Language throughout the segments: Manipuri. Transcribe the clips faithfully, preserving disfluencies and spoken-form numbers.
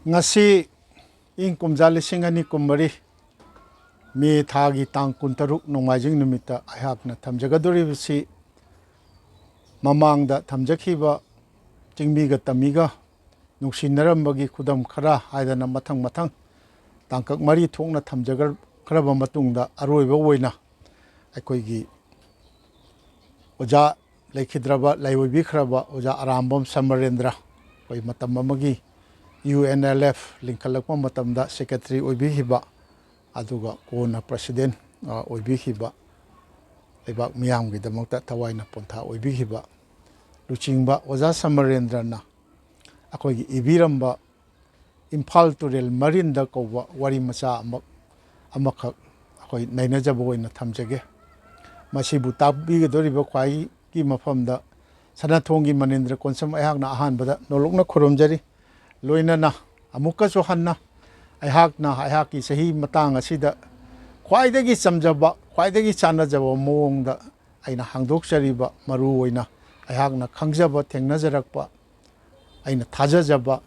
ꯉꯁꯤ ꯏꯪ ꯀꯨꯝꯖꯥ ꯂꯤꯁꯤꯡ ꯑꯅꯤ ꯀꯨꯟꯃꯔꯤ ꯃꯦ ꯊꯥꯒꯤ ꯇꯥꯡ ꯀꯨꯟꯇꯔꯨꯛ ꯅꯣꯡꯃꯥꯏꯖꯤꯡ ꯅꯨꯃꯤꯠꯇ ꯑꯩꯍꯥꯛꯅ ꯊꯝꯖꯒꯗꯧꯔꯤꯕꯁꯤ ꯃꯃꯥꯡꯗ ꯊꯝꯖꯈꯤꯕ ꯆꯤꯡꯃꯤꯒ ꯇꯝꯃꯤꯒ ꯅꯨꯡꯁꯤꯅꯔꯝꯕꯒꯤ ꯈꯨꯗꯝ ꯈꯔ ꯍꯥꯏꯗꯅ ꯃꯊꯪ ꯃꯊꯪ ꯇꯥꯡꯀꯛ ꯃꯔꯤ ꯊꯣꯛꯅ ꯊꯝꯖꯈ꯭ꯔꯕ ꯃꯇꯨꯡꯗ ꯑꯔꯣꯏꯕ ꯑꯣꯏꯅ ꯑꯩꯈꯣꯏꯒꯤ ꯑꯣꯖꯥ ꯂꯩꯈꯤꯗ꯭ꯔꯕ, ꯂꯩꯑꯣꯏꯕꯤꯈ꯭ꯔꯕ ꯑꯣꯖꯥ ꯑꯔꯥꯝꯕꯝ ꯁꯃꯔꯦꯟꯗ꯭ꯔ, ꯑꯩꯈꯣꯏ ꯃꯇꯝ ꯑꯃꯒꯤ ꯌꯨ ꯑꯦꯟ ꯑꯦꯜ ꯑꯦꯐ ꯂꯤꯡꯈꯠꯂꯛꯄ ꯃꯇꯝꯗ ꯁꯦꯀ꯭ꯔꯦꯇꯔꯤ ꯑꯣꯏꯕꯤꯈꯤꯕ, ꯑꯗꯨꯒ ꯀꯣꯟꯅ ꯄ꯭ꯔꯁꯤꯗꯦꯟ, ꯑ, ꯑꯣꯏꯕꯤꯈꯤꯕ, ꯂꯩꯕꯥꯛ ꯃꯤꯌꯥꯝꯒꯤꯗꯃꯛꯇ ꯊꯋꯥꯏꯅ ꯄꯣꯟꯊꯥ ꯑꯣꯏꯕꯤꯈꯤꯕ ꯂꯨꯆꯤꯡꯕ ꯑꯣꯖꯥ ꯁꯃꯔꯦꯟꯗ꯭ꯔꯅ ꯑꯩꯈꯣꯏꯒꯤ ꯏꯕꯤꯔꯝꯕ ꯏꯝꯐꯥꯜ ꯇꯨꯔꯦꯜ ꯃꯔꯤꯟꯗ ꯀꯧꯕ ꯋꯥꯔꯤ ꯃꯆꯥ ꯑꯃ, ꯑꯃꯈꯛ ꯑꯩꯈꯣꯏ ꯅꯩꯅꯖꯕ ꯑꯣꯏꯅ ꯊꯝꯖꯒꯦ꯫ ꯃꯁꯤꯕꯨ ꯇꯥꯛꯄꯤꯒꯗꯧꯔꯤꯕ ꯈ꯭ꯋꯥꯏꯒꯤ ꯃꯐꯝꯗ ꯁꯅꯥꯊꯣꯡꯒꯤ ꯃꯅꯤꯟꯗ꯭ꯔ ꯀꯣꯟꯁꯝ ꯑꯩꯍꯥꯛꯅ ꯑꯍꯥꯟꯕꯗ ꯅꯣꯂꯨꯛꯅ ꯈꯨꯔꯨꯝꯖꯔꯤ꯫ ꯂꯣꯏꯅꯅ ꯑꯃꯨꯛꯀꯁꯨ ꯍꯟꯅ ꯑꯩꯍꯥꯛꯅ ꯑꯩꯍꯥꯛꯀꯤ ꯆꯍꯤ ꯃꯇꯥꯡ ꯑꯁꯤꯗ ꯈ꯭ꯋꯥꯏꯗꯒꯤ ꯆꯝꯖꯕ, ꯈ꯭ꯋꯥꯏꯗꯒꯤ ꯆꯥꯟꯅꯖꯕ ꯃꯑꯣꯡꯗ ꯑꯩꯅ ꯍꯥꯡꯗꯣꯛꯆꯔꯤꯕ, ꯃꯔꯨ ꯑꯣꯏꯅ ꯑꯩꯍꯥꯛꯅ ꯈꯪꯖꯕ, ꯊꯦꯡꯅꯖꯔꯛꯄ, ꯑꯩꯅ ꯊꯥꯖꯖꯕ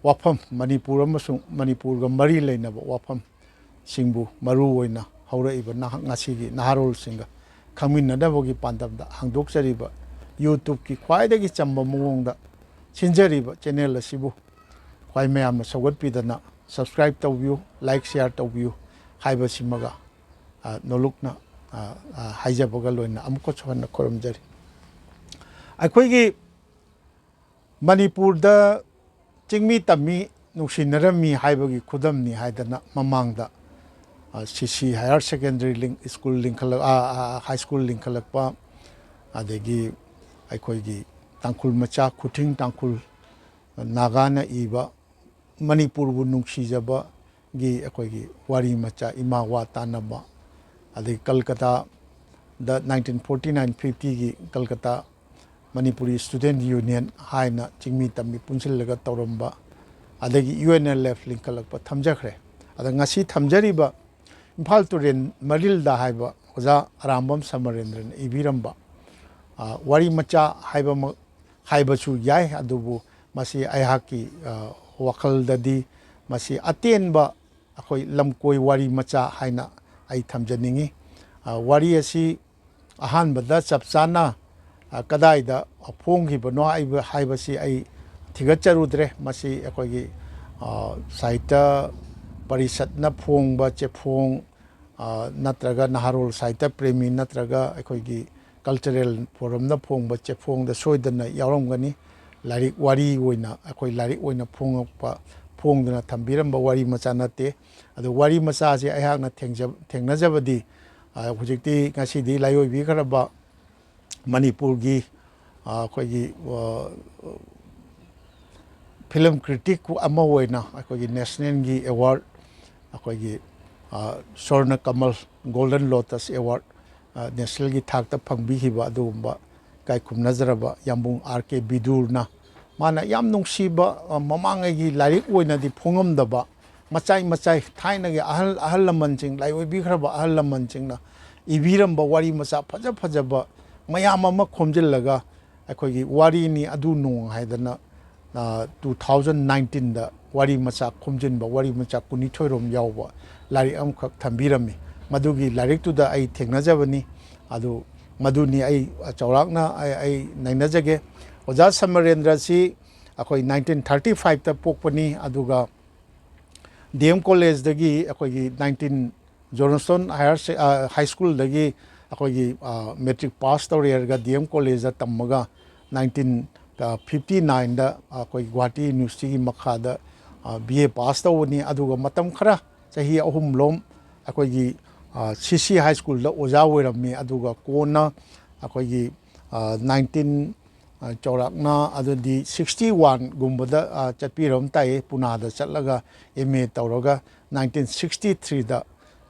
ꯋꯥꯐꯝ, ꯃꯅꯤꯄꯨꯔ ꯑꯃꯁꯨꯡ ꯃꯅꯤꯄꯨꯔꯒ ꯃꯔꯤ ꯂꯩꯅꯕ ꯋꯥꯐꯝꯁꯤꯡꯕꯨ ꯃꯔꯨ ꯑꯣꯏꯅ ꯍꯧꯔꯛꯏꯕ ꯅꯍꯥꯛ, ꯉꯁꯤꯒꯤ ꯅꯍꯥꯔꯣꯜꯁꯤꯡꯒ ꯈꯪꯃꯤꯟꯅꯅꯕꯒꯤ ꯄꯥꯟꯗꯝꯗ ꯍꯥꯡꯗꯣꯛꯆꯔꯤꯕ YouTube-ꯀꯤ ꯈ꯭ꯋꯥꯏꯗꯒꯤ ꯆꯝꯕ ꯃꯑꯣꯡꯗ ꯁꯤꯟꯖꯔꯤꯕ channel ꯑꯁꯤꯕꯨ ꯈ꯭ꯋꯥꯏ ꯃꯌꯥꯝꯅ ꯁꯧꯒꯠꯄꯤꯗꯅ subscribe ꯇꯧꯕꯤꯌꯨ, like, share ꯇꯧꯕꯤꯌꯨ ꯍꯥꯏꯕꯁꯤꯃꯒ, ꯑ, ꯅꯣꯂꯨꯛꯅ, ꯑ, ꯑ, ꯍꯥꯏꯖꯕꯒ ꯂꯣꯏꯅꯅ ꯑꯃꯨꯛꯀꯁꯨ ꯍꯟꯅ ꯈꯨꯔꯨꯝꯖꯔꯤ꯫ ꯑꯩꯈꯣꯏꯒꯤ ꯃꯅꯤꯄꯨꯔꯗ ꯆꯤꯡꯃꯤ ꯇꯝꯃꯤ ꯅꯨꯡꯁꯤꯅꯔꯝꯃꯤ ꯍꯥꯏꯕꯒꯤ ꯈꯨꯗꯝꯅꯤ ꯍꯥꯏꯗꯅ ꯃꯃꯥꯡꯗ, ꯑ, ꯁꯤ ꯁꯤ higher secondary ꯂꯤꯡ-, school ꯂꯤꯡꯈꯠꯂꯛ-, ꯑ, ꯑ, high school ꯂꯤꯡꯈꯠꯂꯛꯄ, ꯑꯗꯒꯤ ꯑꯩꯈꯣꯏꯒꯤ ꯇꯥꯡꯈꯨꯜ ꯃꯆꯥ ꯈꯨꯊꯤꯡ ꯇꯥꯡꯈꯨꯜ ꯅꯥꯒꯥꯅ ꯏꯕ ꯃꯅꯤꯄꯨꯔꯕꯨ ꯅꯨꯡꯁꯤꯖꯕꯒꯤ ꯑꯩꯈꯣꯏꯒꯤ ꯋꯥꯔꯤ ꯃꯆꯥ, ꯏꯃꯥ ꯋꯥ ꯇꯥꯅꯕ, ꯑꯗꯒꯤ ꯀꯜꯀꯇꯥꯗ nineteen forty nine fifty-ꯒꯤ Kolkata Manipuri Student Union ꯍꯥꯏꯅ ꯆꯤꯡꯃꯤ ꯇꯝꯃꯤ ꯄꯨꯟꯁꯤꯜꯂꯒ ꯇꯧꯔꯝꯕ, ꯑꯗꯒꯤ ꯌꯨ ꯑꯦꯟ ꯑꯦꯜ ꯑꯦꯐ ꯂꯤꯡꯈꯠꯂꯛꯄ ꯊꯝꯖꯈ꯭ꯔꯦ꯫ ꯑꯗ ꯉꯁꯤ ꯊꯝꯖꯔꯤꯕ ꯏꯝꯐꯥꯜ ꯇꯨꯔꯦꯜ ꯃꯔꯤꯜꯗ ꯍꯥꯏꯕ ꯑꯣꯖꯥ ꯑꯔꯥꯝꯕꯝ ꯁꯃꯔꯦꯟꯗ꯭ꯔꯅ ꯏꯕꯤꯔꯝꯕ, ꯑ, ꯋꯥꯔꯤ ꯃꯆꯥ ꯍꯥꯏꯕꯃꯛ ꯍꯥꯏꯕꯁꯨ ꯌꯥꯏ, ꯑꯗꯨꯕꯨ ꯃꯁꯤ ꯑꯩꯍꯥꯛꯀꯤ, ꯑ, ꯋꯥꯈꯜꯗꯗꯤ ꯃꯁꯤ ꯑꯇꯦꯟꯕ ꯑꯩꯈꯣꯏ ꯂꯝꯀꯣꯏ ꯋꯥꯔꯤ ꯃꯆꯥ ꯍꯥꯏꯅ ꯑꯩ ꯊꯝꯖꯅꯤꯡꯏ꯫ ꯑ, ꯋꯥꯔꯤ ꯑꯁꯤ ꯑꯍꯥꯟꯕꯗ ꯆꯞ ꯆꯥꯅ, ꯑ, ꯀꯗꯥꯏꯗ ꯐꯣꯡꯈꯤꯕꯅꯣ ꯍꯥꯏꯕ, ꯍꯥꯏꯕꯁꯤ ꯑꯩ ꯊꯤꯒꯠꯆꯔꯨꯗ꯭ꯔꯦ꯫ ꯃꯁꯤ ꯑꯩꯈꯣꯏꯒꯤ, ꯑ, ꯁꯥꯍꯤꯇ꯭ꯌ ꯄꯔꯤꯁꯠꯅ ꯐꯣꯡꯕ ꯆꯦꯐꯣꯡ, ꯑ, ꯅꯠꯇ꯭ꯔꯒ ꯅꯍꯥꯔꯣꯜ ꯁꯥꯍꯤꯇ꯭ꯌ ꯄ꯭ꯔꯦꯃꯤ ꯅꯠꯇ꯭ꯔꯒ ꯑꯩꯈꯣꯏꯒꯤ ꯀꯜꯆꯔꯦꯜ ꯐꯣꯔꯝꯅ ꯐꯣꯡꯕ ꯆꯦꯐꯣꯡꯗ ꯁꯣꯏꯗꯅ ꯌꯥꯎꯔꯝꯒꯅꯤ꯫ ꯂꯥꯏꯔꯤꯛ ꯋꯥꯔꯤ ꯑꯣꯏꯅ, ꯑꯩꯈꯣꯏ ꯂꯥꯏꯔꯤꯛ ꯑꯣꯏꯅ ꯐꯣꯡꯉꯛꯄ, ꯐꯣꯡꯗꯨꯅ ꯊꯝꯕꯤꯔꯝꯕ ꯋꯥꯔꯤ ꯃꯆꯥ ꯅꯠꯇꯦ꯫ ꯑꯗꯨ ꯋꯥꯔꯤ ꯃꯆꯥꯁꯦ ꯑꯩꯍꯥꯛꯅ ꯊꯦꯡꯖ-, ꯊꯦꯡꯅꯖꯕꯗꯤ, ꯑ, ꯍꯧꯖꯤꯛꯇꯤ ꯉꯁꯤꯗꯤ ꯂꯥꯏꯑꯣꯏꯕꯤꯈ꯭ꯔꯕ ꯃꯅꯤꯄꯨꯔꯒꯤ, ꯑ, ꯑꯩꯈꯣꯏꯒꯤ, ꯑ, ꯐꯤꯂꯝ ꯀ꯭ꯔꯤꯇꯤꯛ ꯑꯃ ꯑꯣꯏꯅ ꯑꯩꯈꯣꯏꯒꯤ ꯅꯦꯁꯅꯦꯜꯒꯤ ꯑꯦꯋꯥꯔꯗ, ꯑꯩꯈꯣꯏꯒꯤ, ꯑ, ꯁ꯭ꯋꯔꯅ ꯀꯃꯜ, ꯒꯣꯜꯗꯟ ꯂꯣꯇꯁ ꯑꯦꯋꯥꯔꯗ, ꯑ, ꯅꯦꯁꯅꯦꯜꯒꯤ ꯊꯥꯛꯇ ꯐꯪꯕꯤꯈꯤꯕ ꯑꯗꯨꯒꯨꯝꯕ ꯏꯀꯥꯏ ꯈꯨꯝꯅꯖꯔꯕ ꯌꯥꯝꯕꯨꯡ ꯑꯥꯔ ꯀꯦ ꯕꯤꯗꯨꯔꯅ, ꯃꯥꯅ ꯌꯥꯝ ꯅꯨꯡꯁꯤꯕ, ꯑ, ꯃꯃꯥꯡꯉꯩꯒꯤ ꯂꯥꯏꯔꯤꯛ ꯑꯣꯏꯅꯗꯤ ꯐꯣꯡꯉꯝꯗꯕ ꯃꯆꯥꯏ ꯃꯆꯥꯏ ꯊꯥꯏꯅꯒꯤ ꯑꯍꯜ, ꯑꯍꯜ ꯂꯃꯟꯁꯤꯡ, ꯂꯥꯏꯑꯣꯏꯕꯤꯈ꯭ꯔꯕ ꯑꯍꯜ ꯂꯃꯟꯁꯤꯡꯅ ꯏꯕꯤꯔꯝꯕ ꯋꯥꯔꯤ ꯃꯆꯥ ꯐꯖ ꯐꯖꯕ ꯃꯌꯥꯝ ꯑꯃ ꯈꯣꯝꯖꯤꯜꯂꯒ ꯑꯩꯈꯣꯏꯒꯤ ꯋꯥꯔꯤꯅꯤ ꯑꯗꯨ ꯅꯣꯡ ꯍꯥꯏꯗꯅ, ꯑ, two thousand nineteenꯗ ꯋꯥꯔꯤ ꯃꯆꯥ ꯈꯣꯝꯖꯤꯟꯕ, ꯋꯥꯔꯤ ꯃꯆꯥ ꯀꯨꯟꯅꯤꯊꯣꯏꯔꯣꯝ ꯌꯥꯎꯕ ꯂꯥꯏꯔꯤꯛ ꯑꯃꯈꯛ ꯊꯝꯕꯤꯔꯝꯃꯤ꯫ ꯃꯗꯨꯒꯤ ꯂꯥꯏꯔꯤꯛꯇꯨꯗ ꯑꯩ ꯊꯦꯡꯅꯖꯕꯅꯤ꯫ ꯑꯗꯨ ꯃꯗꯨꯅꯤ ꯑꯩ ꯆꯥꯎꯔꯥꯛꯅ ꯑꯩ, ꯑꯩ ꯅꯩꯅꯖꯒꯦ꯫ ꯑꯣꯖꯥ ꯁꯃꯔꯦꯟꯗ꯭ꯔꯁꯤ ꯑꯩꯈꯣꯏ nineteen thirty fiveꯇ ꯄꯣꯛꯄꯅꯤ, ꯑꯗꯨꯒ ꯗꯤ ꯑꯦꯝ ꯀꯣꯂꯦꯖꯇꯒꯤ ꯑꯩꯈꯣꯏꯒꯤ nineteen Johnston Higher Se-, ꯑ, High Schoolꯗꯒꯤ ꯑꯩꯈꯣꯏꯒꯤ, ꯑ, ꯃꯦꯇ꯭ꯔꯤꯛ ꯄꯥꯁ ꯇꯧꯔꯦ ꯍꯥꯏꯔꯒ ꯗꯤ ꯑꯦꯝ ꯀꯣꯂꯦꯖꯇ ꯇꯝꯃꯒ nineteen fifty nineꯗ ꯑꯩꯈꯣꯏ ꯒꯨꯋꯥꯍꯥꯇꯤ ꯌꯨꯅꯤꯚꯔꯁꯤꯇꯤꯒꯤ ꯃꯈꯥꯗ, ꯑ, ꯕꯤ ꯑꯦ ꯄꯥꯁ ꯇꯧꯕꯅꯤ꯫ ꯑꯗꯨꯒ ꯃꯇꯝ ꯈꯔ, ꯆꯍꯤ ꯑꯍꯨꯝꯂꯣꯝ, ꯑꯩꯈꯣꯏꯒꯤ, ꯑ, ꯁꯤ ꯁꯤ ꯍꯥꯏ ꯁ꯭ꯀꯨꯜꯗ ꯑꯣꯖꯥ ꯑꯣꯏꯔꯝꯃꯤ꯫ ꯑꯗꯨꯒ ꯀꯣꯟꯅ ꯑꯩꯈꯣꯏꯒꯤ, ꯑ, nineteen, ꯑ, ꯆꯥꯎꯔꯥꯛꯅ ꯑꯗꯨꯗꯤ sixty oneꯒꯨꯝꯕꯗ, ꯑ, ꯆꯠꯄꯤꯔꯝ ꯇꯥꯏꯌꯦ, ꯄꯨꯅꯥꯗ ꯆꯠꯂꯒ ꯑꯦꯝ ꯑꯦ ꯇꯧꯔꯒ nineteen sixty threeꯗ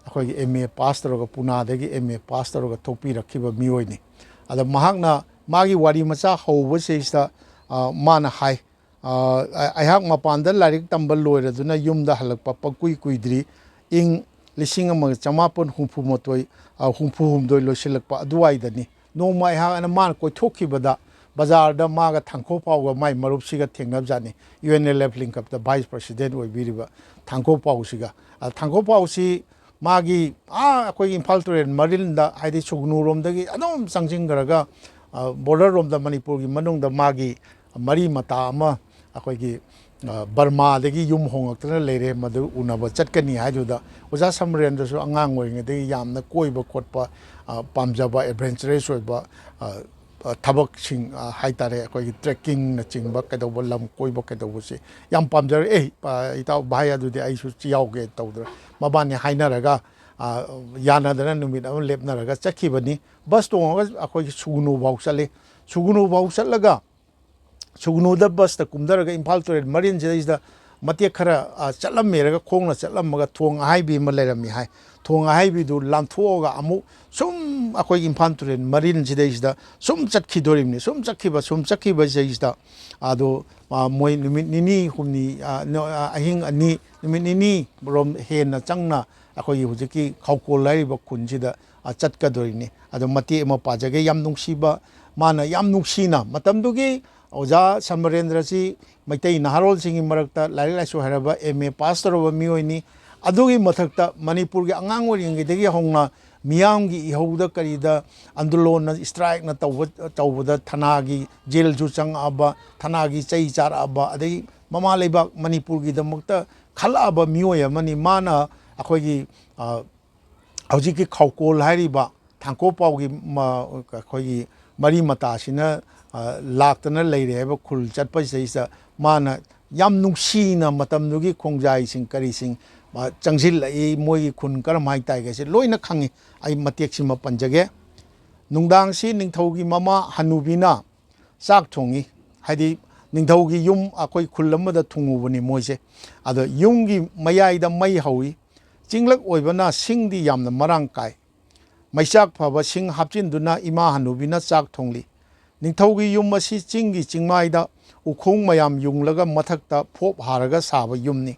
ꯑꯩꯈꯣꯏꯒꯤ ꯑꯦꯝ ꯑꯦ ꯄꯥꯁ ꯇꯧꯔꯒ, ꯄꯨꯅꯥꯗꯒꯤ ꯑꯦꯝ ꯑꯦ ꯄꯥꯁ ꯇꯧꯔꯒ ꯊꯣꯛꯄꯤꯔꯛꯈꯤꯕ ꯃꯤꯑꯣꯏꯅꯤ꯫ ꯑꯗ ꯃꯍꯥꯛꯅ ꯃꯥꯒꯤ ꯋꯥꯔꯤ ꯃꯆꯥ ꯍꯧꯕꯁꯤꯗ, ꯑ, ꯃꯥꯅ ꯍꯥꯏ, ꯑ, ꯑꯩꯍꯥꯛ ꯃꯄꯥꯟꯗ ꯂꯥꯏꯔꯤꯛ ꯇꯝꯕ ꯂꯣꯏꯔꯗꯨꯅ ꯌꯨꯝꯗ ꯍꯜꯂꯛꯄ ꯄꯪꯀꯨꯏ ꯀꯨꯏꯗ꯭ꯔꯤ, ꯏꯪ ꯂꯤꯁꯤꯡ ꯑꯃꯒ ꯆꯃꯥꯄꯟ ꯍꯨꯝꯐꯨ ꯃꯥꯊꯣꯏ, ꯑ, ꯍꯨꯝꯐꯨ ꯍꯨꯝꯗꯣꯏ ꯂꯣꯏꯁꯤꯜꯂꯛꯄ ꯑꯗꯨꯋꯥꯏꯗꯅꯤ꯫ ꯅꯣꯡꯃ ꯑꯩꯍꯥꯛ ꯑꯅ ꯃꯥꯅ ꯀꯣꯏꯊꯣꯛꯈꯤꯕꯗ ꯕꯖꯥꯔꯗ ꯃꯥꯒ ꯊꯥꯡꯈꯣ ꯄꯥꯎꯒ ꯃꯥꯏ ꯃꯔꯨꯞꯁꯤꯒ ꯊꯦꯡꯅꯕꯖꯥꯠꯅꯤ, ꯌꯨ ꯑꯦꯟ ꯑꯦꯜ ꯑꯦꯐ ꯂꯤꯡꯀꯞꯇ ꯚꯥꯏꯁ ꯄ꯭ꯔꯁꯤꯗꯦꯟ ꯑꯣꯏꯕꯤꯔꯤꯕ ꯊꯥꯡꯈꯣ ꯄꯥꯎꯁꯤꯒ꯫ ꯑ, ꯊꯥꯡꯈꯣ ꯄꯥꯎꯁꯤ ꯃꯥꯒꯤ, ꯑꯥ, ꯑꯩꯈꯣꯏꯒꯤ ꯏꯝꯐꯥꯜ ꯇꯨꯔꯦꯜ ꯃꯔꯤꯜꯗ, ꯍꯥꯏꯗꯤ ꯁꯨꯒꯅꯨꯔꯣꯝꯗꯒꯤ ꯑꯗꯨꯝ ꯆꯪꯁꯤꯟꯈ꯭ꯔꯒ, ꯑ, ꯕꯣꯔꯗꯔ ꯔꯣꯝꯗ, ꯃꯅꯤꯄꯨꯔꯒꯤ ꯃꯅꯨꯡꯗ ꯃꯥꯒꯤ ꯃꯔꯤ ꯃꯇꯥ ꯑꯃ ꯑꯩꯈꯣꯏꯒꯤ, ꯑ, ꯕꯔꯃꯥꯗꯒꯤ ꯌꯨꯝ ꯍꯣꯡꯉꯛꯇꯅ ꯂꯩꯔꯦ, ꯃꯗꯨ ꯎꯅꯕ ꯆꯠꯀꯅꯤ ꯍꯥꯏꯗꯨꯗ ꯑꯣꯖꯥ ꯁꯃꯔꯦꯟꯗ꯭ꯔꯁꯨ ꯑꯉꯥꯡ ꯑꯣꯏꯔꯤꯉꯩꯗꯒꯤ ꯌꯥꯝꯅ ꯀꯣꯏꯕ ꯈꯣꯠꯄ, ꯑ, ꯄꯥꯝꯖꯕ, ꯑꯦꯗꯚꯦꯟꯆꯔꯁ ꯑꯣꯏꯕ, ꯑ, ꯑ, ꯊꯕꯛꯁꯤꯡ, ꯑ, ꯍꯥꯏꯇꯥꯔꯦ, ꯑꯩꯈꯣꯏꯒꯤ ꯇ꯭ꯔꯦꯛꯀꯤꯡꯅꯆꯤꯡꯕ ꯀꯩꯗꯧꯕ, ꯂꯝ ꯀꯣꯏꯕ ꯀꯩꯗꯧꯕꯁꯦ ꯌꯥꯝ ꯄꯥꯝꯖꯔꯦ꯫ "ꯑꯦ, ꯑ, ꯏꯇꯥꯎ, ꯚꯥꯏ, ꯑꯗꯨꯗꯤ ꯑꯩꯁꯨ ꯌꯥꯎꯒꯦ" ꯇꯧꯗꯅ ꯃꯕꯥꯅꯤ ꯍꯥꯏꯅꯔꯒ, ꯑ, ꯌꯥꯅꯗꯅ ꯅꯨꯃꯤꯠ ꯑꯃ ꯂꯦꯞꯅꯔꯒ ꯆꯠꯈꯤꯕꯅꯤ꯫ ꯕꯁ ꯇꯣꯡꯉꯒ ꯑꯩꯈꯣꯏꯒꯤ ꯁꯨꯒꯅꯨ ꯐꯥꯎ ꯆꯠꯂꯤ꯫ ꯁꯨꯒꯅꯨ ꯐꯥꯎ ꯆꯠꯂꯒ ꯁꯨꯒꯅꯨꯗ ꯕꯁꯇ ꯀꯨꯝꯊꯔꯒ ꯏꯝꯐꯥꯜ ꯇꯨꯔꯦꯜ ꯃꯔꯤꯟꯁꯤꯗꯩꯁꯤꯗ ꯃꯇꯦꯛ ꯈꯔ, ꯑ, ꯆꯠꯂꯝꯃꯦꯔꯒ, ꯈꯣꯡꯅ ꯆꯠꯂꯝꯃꯒ ꯊꯣꯡ ꯑꯍꯥꯏꯕꯤ ꯑꯃ ꯂꯩꯔꯝꯃꯤ ꯍꯥꯏ꯫ ꯊꯣꯡ ꯑꯍꯥꯏꯕꯤꯗꯨ ꯂꯥꯟꯊꯣꯛꯑꯒ ꯑꯃꯨꯛ ꯁꯨꯝ ꯑꯩꯈꯣꯏꯒꯤ ꯏꯝꯐꯥꯜ ꯇꯨꯔꯦꯜ ꯃꯔꯤꯟꯁꯤꯗꯩꯁꯤꯗ ꯁꯨꯝ ꯆꯠꯈꯤꯗꯣꯔꯤꯕꯅꯤ꯫ ꯁꯨꯝ ꯆꯠꯈꯤꯕ, ꯁꯨꯝ ꯆꯠꯈꯤꯕꯁꯤꯗꯩꯁꯤꯗ ꯑꯗꯣ, ꯑ, ꯃꯣꯏ ꯅꯨꯃꯤꯠ ꯅꯤꯅꯤ ꯍꯨꯝꯅꯤ, ꯑ, ꯅ-, ꯑ, ꯑꯍꯤꯡ ꯑꯅꯤ, ꯅꯨꯃꯤꯠ ꯅꯤꯅꯤ ꯔꯣꯝ ꯍꯦꯟꯅ ꯆꯪꯅ ꯑꯩꯈꯣꯏꯒꯤ ꯍꯧꯖꯤꯛꯀꯤ ꯈꯥꯎꯀꯣꯜ ꯍꯥꯏꯔꯤꯕ ꯈꯨꯟꯁꯤꯗ, ꯑ, ꯆꯠꯀꯗꯣꯔꯤꯅꯤ꯫ ꯑꯗꯣ ꯃꯇꯦꯛ ꯑꯃ ꯄꯥꯖꯒꯦ꯫ ꯌꯥꯝ ꯅꯨꯡꯁꯤꯕ, ꯃꯥꯅ ꯌꯥꯝ ꯅꯨꯡꯁꯤꯅ, ꯃꯇꯝꯗꯨꯒꯤ ꯑꯣꯖꯥ ꯁꯃꯔꯦꯟꯗ꯭ꯔꯁꯤ ꯃꯩꯇꯩ ꯅꯍꯥꯔꯣꯜꯁꯤꯡꯒꯤ ꯃꯔꯛꯇ ꯂꯥꯏꯔꯤꯛ ꯂꯥꯏꯁꯨ ꯍꯩꯔꯕ, ꯑꯦꯝ ꯑꯦ ꯄꯥꯁ ꯇꯧꯔꯕ ꯃꯤꯑꯣꯏꯅꯤ꯫ ꯑꯗꯨꯒꯤ ꯃꯊꯛꯇ ꯃꯅꯤꯄꯨꯔꯒꯤ ꯑꯉꯥꯡ ꯑꯣꯏꯔꯤꯉꯩꯗꯒꯤ ꯍꯧꯅ ꯃꯤꯌꯥꯝꯒꯤ ꯏꯍꯧꯗ ꯀꯔꯤꯗ ꯑꯟꯗꯣꯂꯣꯟꯅ, ꯏꯁꯇ꯭ꯔꯥꯏꯛꯅ ꯇꯧꯕ, ꯇꯧꯕꯗ ꯊꯅꯥꯒꯤ ꯖꯦꯜꯁꯨ ꯆꯪꯉꯛꯑꯕ, ꯊꯅꯥꯒꯤ ꯆꯩ ꯆꯥꯔꯛꯑꯕ, ꯑꯗꯒꯤ ꯃꯃꯥ ꯂꯩꯕꯥꯛ ꯃꯅꯤꯄꯨꯔꯒꯤꯗꯃꯛꯇ ꯈꯜꯂꯛꯑꯕ ꯃꯤꯑꯣꯏ ꯑꯃꯅꯤ꯫ ꯃꯥꯅ ꯑꯩꯈꯣꯏꯒꯤ, ꯑ, ꯍꯧꯖꯤꯛꯀꯤ ꯈꯥꯎꯀꯣꯜ ꯍꯥꯏꯔꯤꯕ ꯊꯥꯡꯀꯣ ꯄꯥꯎꯒꯤ ꯃ-, ꯑꯩꯈꯣꯏꯒꯤ ꯃꯔꯤ ꯃꯇꯥꯁꯤꯅ, ꯑ, ꯂꯥꯛꯇꯅ ꯂꯩꯔꯦ ꯍꯥꯏꯕ ꯈꯨꯜ ꯆꯠꯄꯁꯤꯗꯩꯁꯤꯗ ꯃꯥꯅ ꯌꯥꯝ ꯅꯨꯡꯁꯤꯅ ꯃꯇꯝꯗꯨꯒꯤ ꯈꯣꯡꯖꯥꯏꯁꯤꯡ ꯀꯔꯤꯁꯤꯡ, ꯑ, ꯆꯪꯁꯤꯜꯂꯛꯏ, ꯃꯣꯏꯒꯤ ꯈꯨꯟ ꯀꯔꯝꯍꯥꯏꯅ ꯇꯥꯏꯒꯦꯁꯦ ꯂꯣꯏꯅ ꯈꯪꯉꯤ꯫ ꯑꯩ ꯃꯇꯦꯛꯁꯤꯃ ꯄꯟꯖꯒꯦ꯫ ꯅꯨꯡꯗꯥꯡꯁꯤ ꯅꯤꯡꯊꯧꯒꯤ ꯃꯃꯥ ꯍꯅꯨꯕꯤꯅ ꯆꯥꯛ ꯊꯣꯡꯉꯤ꯫ ꯍꯥꯏꯗꯤ ꯅꯤꯡꯊꯧꯒꯤ ꯌꯨꯝ ꯑꯩꯈꯣꯏ ꯈꯨꯜ ꯑꯃꯗ ꯊꯨꯡꯉꯨꯕꯅꯤ ꯃꯣꯏꯁꯦ꯫ ꯑꯗꯣ ꯌꯨꯝꯒꯤ ꯃꯌꯥꯏꯗ ꯃꯩ ꯍꯧꯏ꯫ ꯆꯤꯡꯂꯛ ꯑꯣꯏꯕꯅ ꯁꯤꯡꯗꯤ ꯌꯥꯝꯅ ꯃꯔꯥꯡ ꯀꯥꯏ꯫ ꯃꯩꯆꯥꯛ ꯐꯕ ꯁꯤꯡ ꯍꯥꯞꯆꯤꯟꯗꯨꯅ ꯏꯃꯥ ꯍꯅꯨꯕꯤꯅ ꯆꯥꯛ ꯊꯣꯡꯂꯤ꯫ ꯅꯤꯡꯊꯧꯒꯤ ꯌꯨꯝ ꯑꯁꯤ ꯆꯤꯡꯒꯤ ꯆꯤꯡꯃꯥꯏꯗ ꯎꯈꯣꯡ ꯃꯌꯥꯝ ꯌꯨꯡꯂꯒ ꯃꯊꯛꯇ ꯐꯣꯞ ꯍꯥꯔꯒ ꯁꯥꯕ ꯌꯨꯝꯅꯤ꯫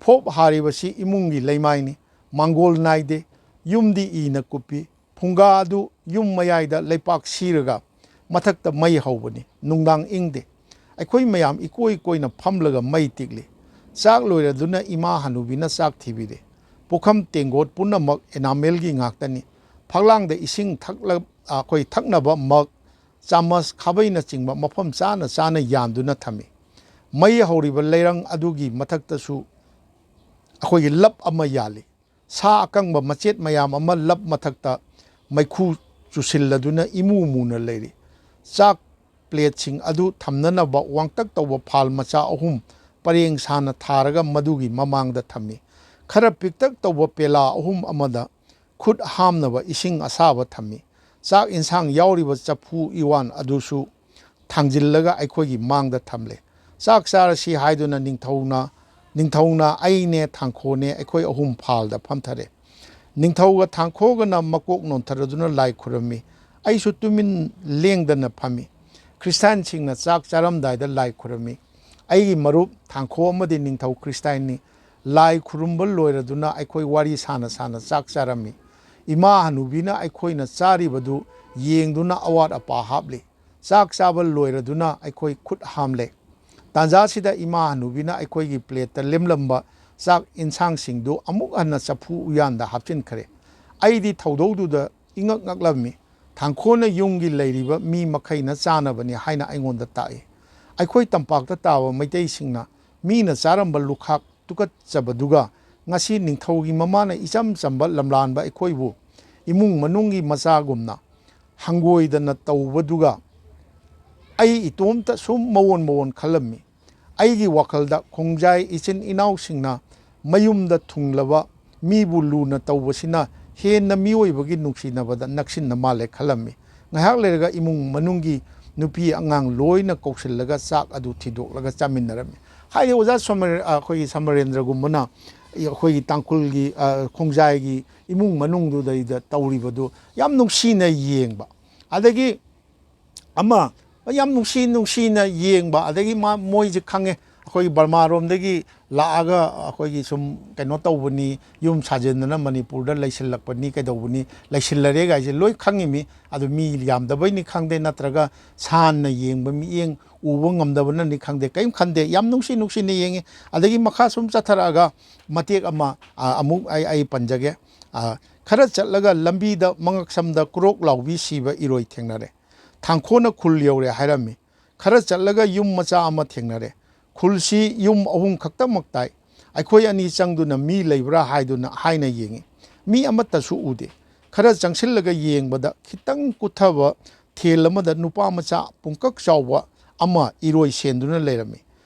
ꯐꯣꯞ ꯍꯥꯔꯤꯕꯁꯤ ꯏꯃꯨꯡꯒꯤ ꯂꯩꯃꯥꯏꯅꯤ꯫ ꯃꯥꯡꯒꯣꯜ ꯅꯥꯏꯗꯦ꯫ ꯌꯨꯝꯗꯤ ꯏꯅ ꯀꯨꯞꯄꯤ꯫ ꯐꯨꯡꯒꯥ ꯑꯗꯨ ꯌꯨꯝ ꯃꯌꯥꯏꯗ ꯂꯩꯄꯥꯛ ꯁꯤꯔꯒ ꯃꯊꯛꯇ ꯃꯩ ꯍꯧꯕꯅꯤ꯫ ꯅꯨꯡꯗꯥꯡ ꯏꯪꯗꯦ꯫ ꯑꯩꯈꯣꯏ ꯃꯌꯥꯝ ꯏꯀꯣꯏ ꯀꯣꯏꯅ ꯐꯝꯂꯒ ꯃꯩ ꯇꯤꯛꯂꯤ꯫ ꯆꯥꯛ ꯂꯣꯏꯔꯗꯨꯅ ꯏꯃꯥ ꯍꯅꯨꯕꯤꯅ ꯆꯥꯛ ꯊꯤꯕꯤꯔꯦ꯫ ꯄꯨꯈꯝ ꯇꯦꯡꯒꯣꯠ ꯄꯨꯝꯅꯃꯛ ꯑꯦꯅꯥꯃꯦꯜꯒꯤ ꯉꯥꯛꯇꯅꯤ꯫ ꯐꯛꯂꯥꯡꯗ ꯏꯁꯤꯡ ꯊꯛꯂ-, ꯑꯩꯈꯣꯏ ꯊꯛꯅꯕ ꯃꯒ, ꯆꯥꯃꯁ, ꯈꯥꯕꯩꯅꯆꯤꯡꯕ ꯃꯐꯝ ꯆꯥꯅ ꯆꯥꯅ ꯌꯥꯟꯗꯨꯅ ꯊꯝꯃꯤ꯫ ꯃꯩ ꯍꯧꯔꯤꯕ ꯂꯩꯔꯪ ꯑꯗꯨꯒꯤ ꯃꯊꯛꯇꯁꯨ ꯑꯩꯈꯣꯏꯒꯤ ꯂꯞ ꯑꯃ ꯌꯥꯜꯂꯤ꯫ ꯁꯥ ꯑꯀꯪꯕ ꯃꯆꯦꯠ ꯃꯌꯥꯝ ꯑꯃ ꯂꯞ ꯃꯊꯛꯇ ꯃꯩꯈꯨ ꯆꯨꯁꯤꯜꯂꯗꯨꯅ ꯏꯃꯨ ꯃꯨꯅ ꯂꯩꯔꯤ꯫ ꯆꯥꯛ ꯄ꯭ꯂꯦꯠꯁꯤꯡ ꯑꯗꯨ ꯊꯝꯅꯅꯕ ꯋꯥꯡꯇꯛ ꯇꯧꯕ ꯐꯥꯜ ꯃꯆꯥ ꯑꯍꯨꯝ ꯄꯔꯦꯡ ꯁꯥꯅ ꯊꯥꯔꯒ ꯃꯗꯨꯒꯤ ꯃꯃꯥꯡꯗ ꯊꯝꯃꯤ꯫ ꯈꯔ ꯄꯤꯛꯇꯛ ꯇꯧꯕ ꯄꯦꯂꯥ ꯑꯍꯨꯝ ꯑꯃꯗ ꯈꯨꯠ ꯍꯥꯝꯅꯕ ꯏꯁꯤꯡ ꯑꯁꯥꯕ ꯊꯝꯃꯤ꯫ ꯆꯥꯛ ꯏꯟꯁꯥꯡ ꯌꯥꯎꯔꯤꯕ ꯆꯐꯨ ꯏꯋꯥꯟ ꯑꯗꯨꯁꯨ ꯊꯥꯡꯖꯤꯜꯂꯒ ꯑꯩꯈꯣꯏꯒꯤ ꯃꯥꯡꯗ ꯊꯝꯂꯦ꯫ ꯆꯥꯛ ꯆꯥꯔꯁꯤ ꯍꯥꯏꯗꯨꯅ ꯅꯤꯡꯊꯧꯅ, ꯅꯤꯡꯊꯧꯅ ꯑꯩꯅꯦ ꯊꯥꯡꯈꯣꯅꯦ ꯑꯩꯈꯣꯏ ꯑꯍꯨꯝ ꯐꯥꯜꯗ ꯐꯝꯊꯔꯦ꯫ ꯅꯤꯡꯊꯧꯒ ꯊꯥꯡꯈꯣꯒꯅ ꯃꯀꯣꯛ ꯅꯣꯟꯊꯔꯗꯨꯅ ꯂꯥꯏ ꯈꯨꯔꯝꯃꯤ꯫ ꯑꯩꯁꯨ ꯇꯨꯃꯤꯟ ꯂꯦꯡꯗꯅ ꯐꯝꯃꯤ꯫ ꯈ꯭ꯔꯤꯁꯇꯥꯟꯁꯤꯡꯅ ꯆꯥꯛ ꯆꯥꯔꯝꯗꯥꯏꯗ ꯂꯥꯏ ꯈꯨꯔꯝꯃꯤ꯫ ꯑꯩꯒꯤ ꯃꯔꯨꯞ ꯊꯥꯡꯈꯣ ꯑꯃꯗꯤ ꯅꯤꯡꯊꯧ ꯈ꯭ꯔꯤꯁꯇꯥꯟꯅꯤ꯫ ꯂꯥꯏ ꯈꯨꯔꯨꯝꯕ ꯂꯣꯏꯔꯗꯨꯅ ꯑꯩꯈꯣꯏ ꯋꯥꯔꯤ ꯁꯥꯅ ꯁꯥꯅ ꯆꯥꯛ ꯆꯥꯔꯝꯃꯤ꯫ ꯏꯃꯥ ꯍꯅꯨꯕꯤꯅ ꯑꯩꯈꯣꯏꯅ ꯆꯥꯔꯤꯕꯗꯨ ꯌꯦꯡꯗꯨꯅ ꯑꯋꯥꯠ ꯑꯄꯥ ꯍꯥꯞꯂꯤ꯫ ꯆꯥꯛ ꯆꯥꯕ ꯂꯣꯏꯔꯗꯨꯅ ꯑꯩꯈꯣꯏ ꯈꯨꯠ ꯍꯥꯝꯂꯦ꯫ ꯇꯥꯟꯖꯥꯁꯤꯗ ꯏꯃꯥ ꯍꯅꯨꯕꯤꯅ ꯑꯩꯈꯣꯏꯒꯤ ꯄ꯭ꯂꯦꯠꯇ ꯂꯦꯝꯂꯝꯕ ꯆꯥꯛ ꯏꯟꯁꯥꯡꯁꯤꯡꯗꯨ ꯑꯃꯨꯛ ꯍꯟꯅ ꯆꯐꯨ ꯎꯌꯥꯟꯗ ꯍꯥꯞꯆꯤꯟꯈ꯭ꯔꯦ꯫ ꯑꯩꯗꯤ ꯊꯧꯗꯧꯗꯨꯗ ꯏꯉꯛ ꯉꯛꯂꯝꯃꯤ꯫ ꯊꯥꯡꯈꯣꯅ ꯌꯨꯝꯒꯤ ꯂꯩꯔꯤꯕ ꯃꯤ ꯃꯈꯩꯅ ꯆꯥꯅꯕꯅꯤ ꯍꯥꯏꯅ ꯑꯩꯉꯣꯟꯗ ꯇꯥꯛꯏ꯫ ꯑꯩꯈꯣꯏ ꯇꯝꯄꯥꯛꯇ ꯇꯥꯕ ꯃꯩꯇꯩꯁꯤꯡꯅ ꯃꯤꯅ ꯆꯥꯔꯝꯕ ꯂꯨꯈꯥꯛ ꯇꯨꯀꯠꯆꯕꯗꯨꯒ ꯉꯁꯤ ꯅꯤꯡꯊꯧꯒꯤ ꯃꯃꯥꯅ ꯏꯆꯝ ꯆꯝꯕ ꯂꯝꯂꯥꯟꯕ ꯑꯩꯈꯣꯏꯕꯨ ꯏꯃꯨꯡ ꯃꯅꯨꯡꯒꯤ ꯃꯆꯥꯒꯨꯝꯅ ꯍꯪꯒꯣꯏꯗꯅ ꯇꯧꯕꯗꯨꯒ ꯑꯩ ꯏꯇꯣꯝꯇ ꯁꯨꯝ ꯃꯑꯣꯟ ꯃꯑꯣꯟ ꯈꯜꯂꯝꯃꯤ꯫ ꯑꯩꯒꯤ ꯋꯥꯈꯜꯗ ꯈꯣꯡꯖꯥꯏ ꯏꯆꯤꯟ ꯏꯅꯥꯎꯁꯤꯡꯅ ꯃꯌꯨꯝꯗ ꯊꯨꯡꯂꯕ ꯃꯤꯕꯨ ꯂꯨꯅ ꯇꯧꯕꯁꯤꯅ ꯍꯦꯟꯅ ꯃꯤꯑꯣꯏꯕꯒꯤ ꯅꯨꯡꯁꯤꯅꯕꯗ ꯅꯛꯁꯤꯟꯅ ꯃꯥꯜꯂꯦ ꯈꯜꯂꯝꯃꯤ꯫ ꯉꯥꯏꯍꯥꯛ ꯂꯩꯔꯒ ꯏꯃꯨꯡ ꯃꯅꯨꯡꯒꯤ ꯅꯨꯄꯤ ꯑꯉꯥꯡ ꯂꯣꯏꯅ ꯀꯧꯁꯤꯜꯂꯒ ꯆꯥꯛ ꯑꯗꯨ ꯊꯤꯗꯣꯛꯂꯒ ꯆꯥꯃꯤꯟꯅꯔꯝꯃꯤ꯫ ꯍꯥꯏꯗꯤ ꯑꯣꯖꯥ ꯁꯣꯃꯔ-, ꯑꯩꯈꯣꯏꯒꯤ ꯁꯃꯔꯦꯟꯗ꯭ꯔꯒꯨꯝꯕꯅ ꯑꯩꯈꯣꯏꯒꯤ ꯇꯥꯡꯈꯨꯜꯒꯤ, ꯑ, ꯈꯣꯡꯖꯥꯏꯒꯤ ꯏꯃꯨꯡ ꯃꯅꯨꯡꯗꯨꯗꯩꯗ ꯇꯧꯔꯤꯕꯗꯨ ꯌꯥꯝ ꯅꯨꯡꯁꯤꯅ ꯌꯦꯡꯕ꯫ ꯑꯗꯒꯤ ꯑꯃ ꯌꯥꯝ ꯅꯨꯡꯁꯤ ꯅꯨꯡꯁꯤꯅ ꯌꯦꯡꯕ, ꯑꯗꯒꯤ ꯃꯥ, ꯃꯣꯏꯁꯦ ꯈꯪꯉꯦ, ꯑꯩꯈꯣꯏꯒꯤ ꯕꯔꯃꯥꯔꯣꯝꯗꯒꯤ ꯂꯥꯛꯑꯒ ꯑꯩꯈꯣꯏꯒꯤ ꯁꯨꯝ ꯀꯩꯅꯣ ꯇꯧꯕꯅꯤ, ꯌꯨꯝ ꯁꯥꯖꯤꯟꯗꯅ ꯃꯅꯤꯄꯨꯔꯗ ꯂꯩꯁꯤꯜꯂꯛꯄꯅꯤ, ꯀꯩꯗꯧꯕꯅꯤ, ꯂꯩꯁꯤꯜꯂꯔꯦ ꯒꯥꯏꯁꯦ ꯂꯣꯏ ꯈꯪꯉꯤꯃꯤ꯫ ꯑꯗꯨ ꯃꯤ ꯌꯥꯝꯗꯕꯩꯅꯤ ꯈꯪꯗꯦ, ꯅꯠꯇ꯭ꯔꯒ ꯁꯥꯟꯅ ꯌꯦꯡꯕ ꯃꯤꯠꯌꯦꯡ ꯎꯕ ꯉꯝꯗꯕꯅꯅꯤ ꯈꯪꯗꯦ, ꯀꯔꯤꯝ ꯈꯟꯗꯦ, ꯌꯥꯝ ꯅꯨꯡꯁꯤ ꯅꯨꯡꯁꯤꯅ ꯌꯦꯡꯉꯤ꯫ ꯑꯗꯒꯤ ꯃꯈꯥ ꯁꯨꯝ ꯆꯠꯊꯔꯛꯑꯒ ꯃꯇꯦꯛ ꯑꯃ, ꯑ, ꯑꯃꯨꯛ ꯑꯩ ꯑꯩ ꯄꯟꯖꯒꯦ꯫ ꯑ, ꯈꯔ ꯆꯠꯂꯒ ꯂꯝꯕꯤꯗ ꯃꯉꯛꯁꯝꯗ ꯀ꯭ꯔꯣꯛ ꯂꯥꯎꯕꯤ ꯁꯤꯕ ꯏꯔꯣꯏ ꯊꯦꯡꯅꯔꯦ꯫ ꯊꯥꯡꯈꯣꯅ ꯈꯨꯜ ꯌꯧꯔꯦ ꯍꯥꯏꯔꯝꯃꯤ꯫ ꯈꯔ ꯆꯠꯂꯒ ꯌꯨꯝ ꯃꯆꯥ ꯑꯃ ꯊꯦꯡꯅꯔꯦ꯫ ꯈꯨꯜꯁꯤ ꯌꯨꯝ ꯑꯍꯨꯝ ꯈꯛꯇꯃꯛ ꯇꯥꯏ꯫ ꯑꯩꯈꯣꯏ ꯑꯅꯤ ꯆꯪꯗꯨꯅ ꯃꯤ ꯂꯩꯕ꯭ꯔꯥ ꯍꯥꯏꯗꯨꯅ ꯍꯥꯏꯅ ꯌꯦꯡꯉꯤ꯫ ꯃꯤ ꯑꯃꯠꯇꯁꯨ ꯎꯗꯦ꯫ ꯈꯔ ꯆꯪꯁꯤꯜꯂꯒ ꯌꯦꯡꯕꯗ ꯈꯤꯇꯪ ꯀꯨꯠꯊꯕ ꯊꯦꯜ ꯑꯃꯗ ꯅꯨꯄꯥ ꯃꯆꯥ ꯄꯨꯡꯀꯛ ꯆꯥꯎꯕ ꯑꯃ ꯏꯔꯣꯏ ꯁꯦꯟꯗꯨꯅ ꯂꯩꯔꯝꯃꯤ꯫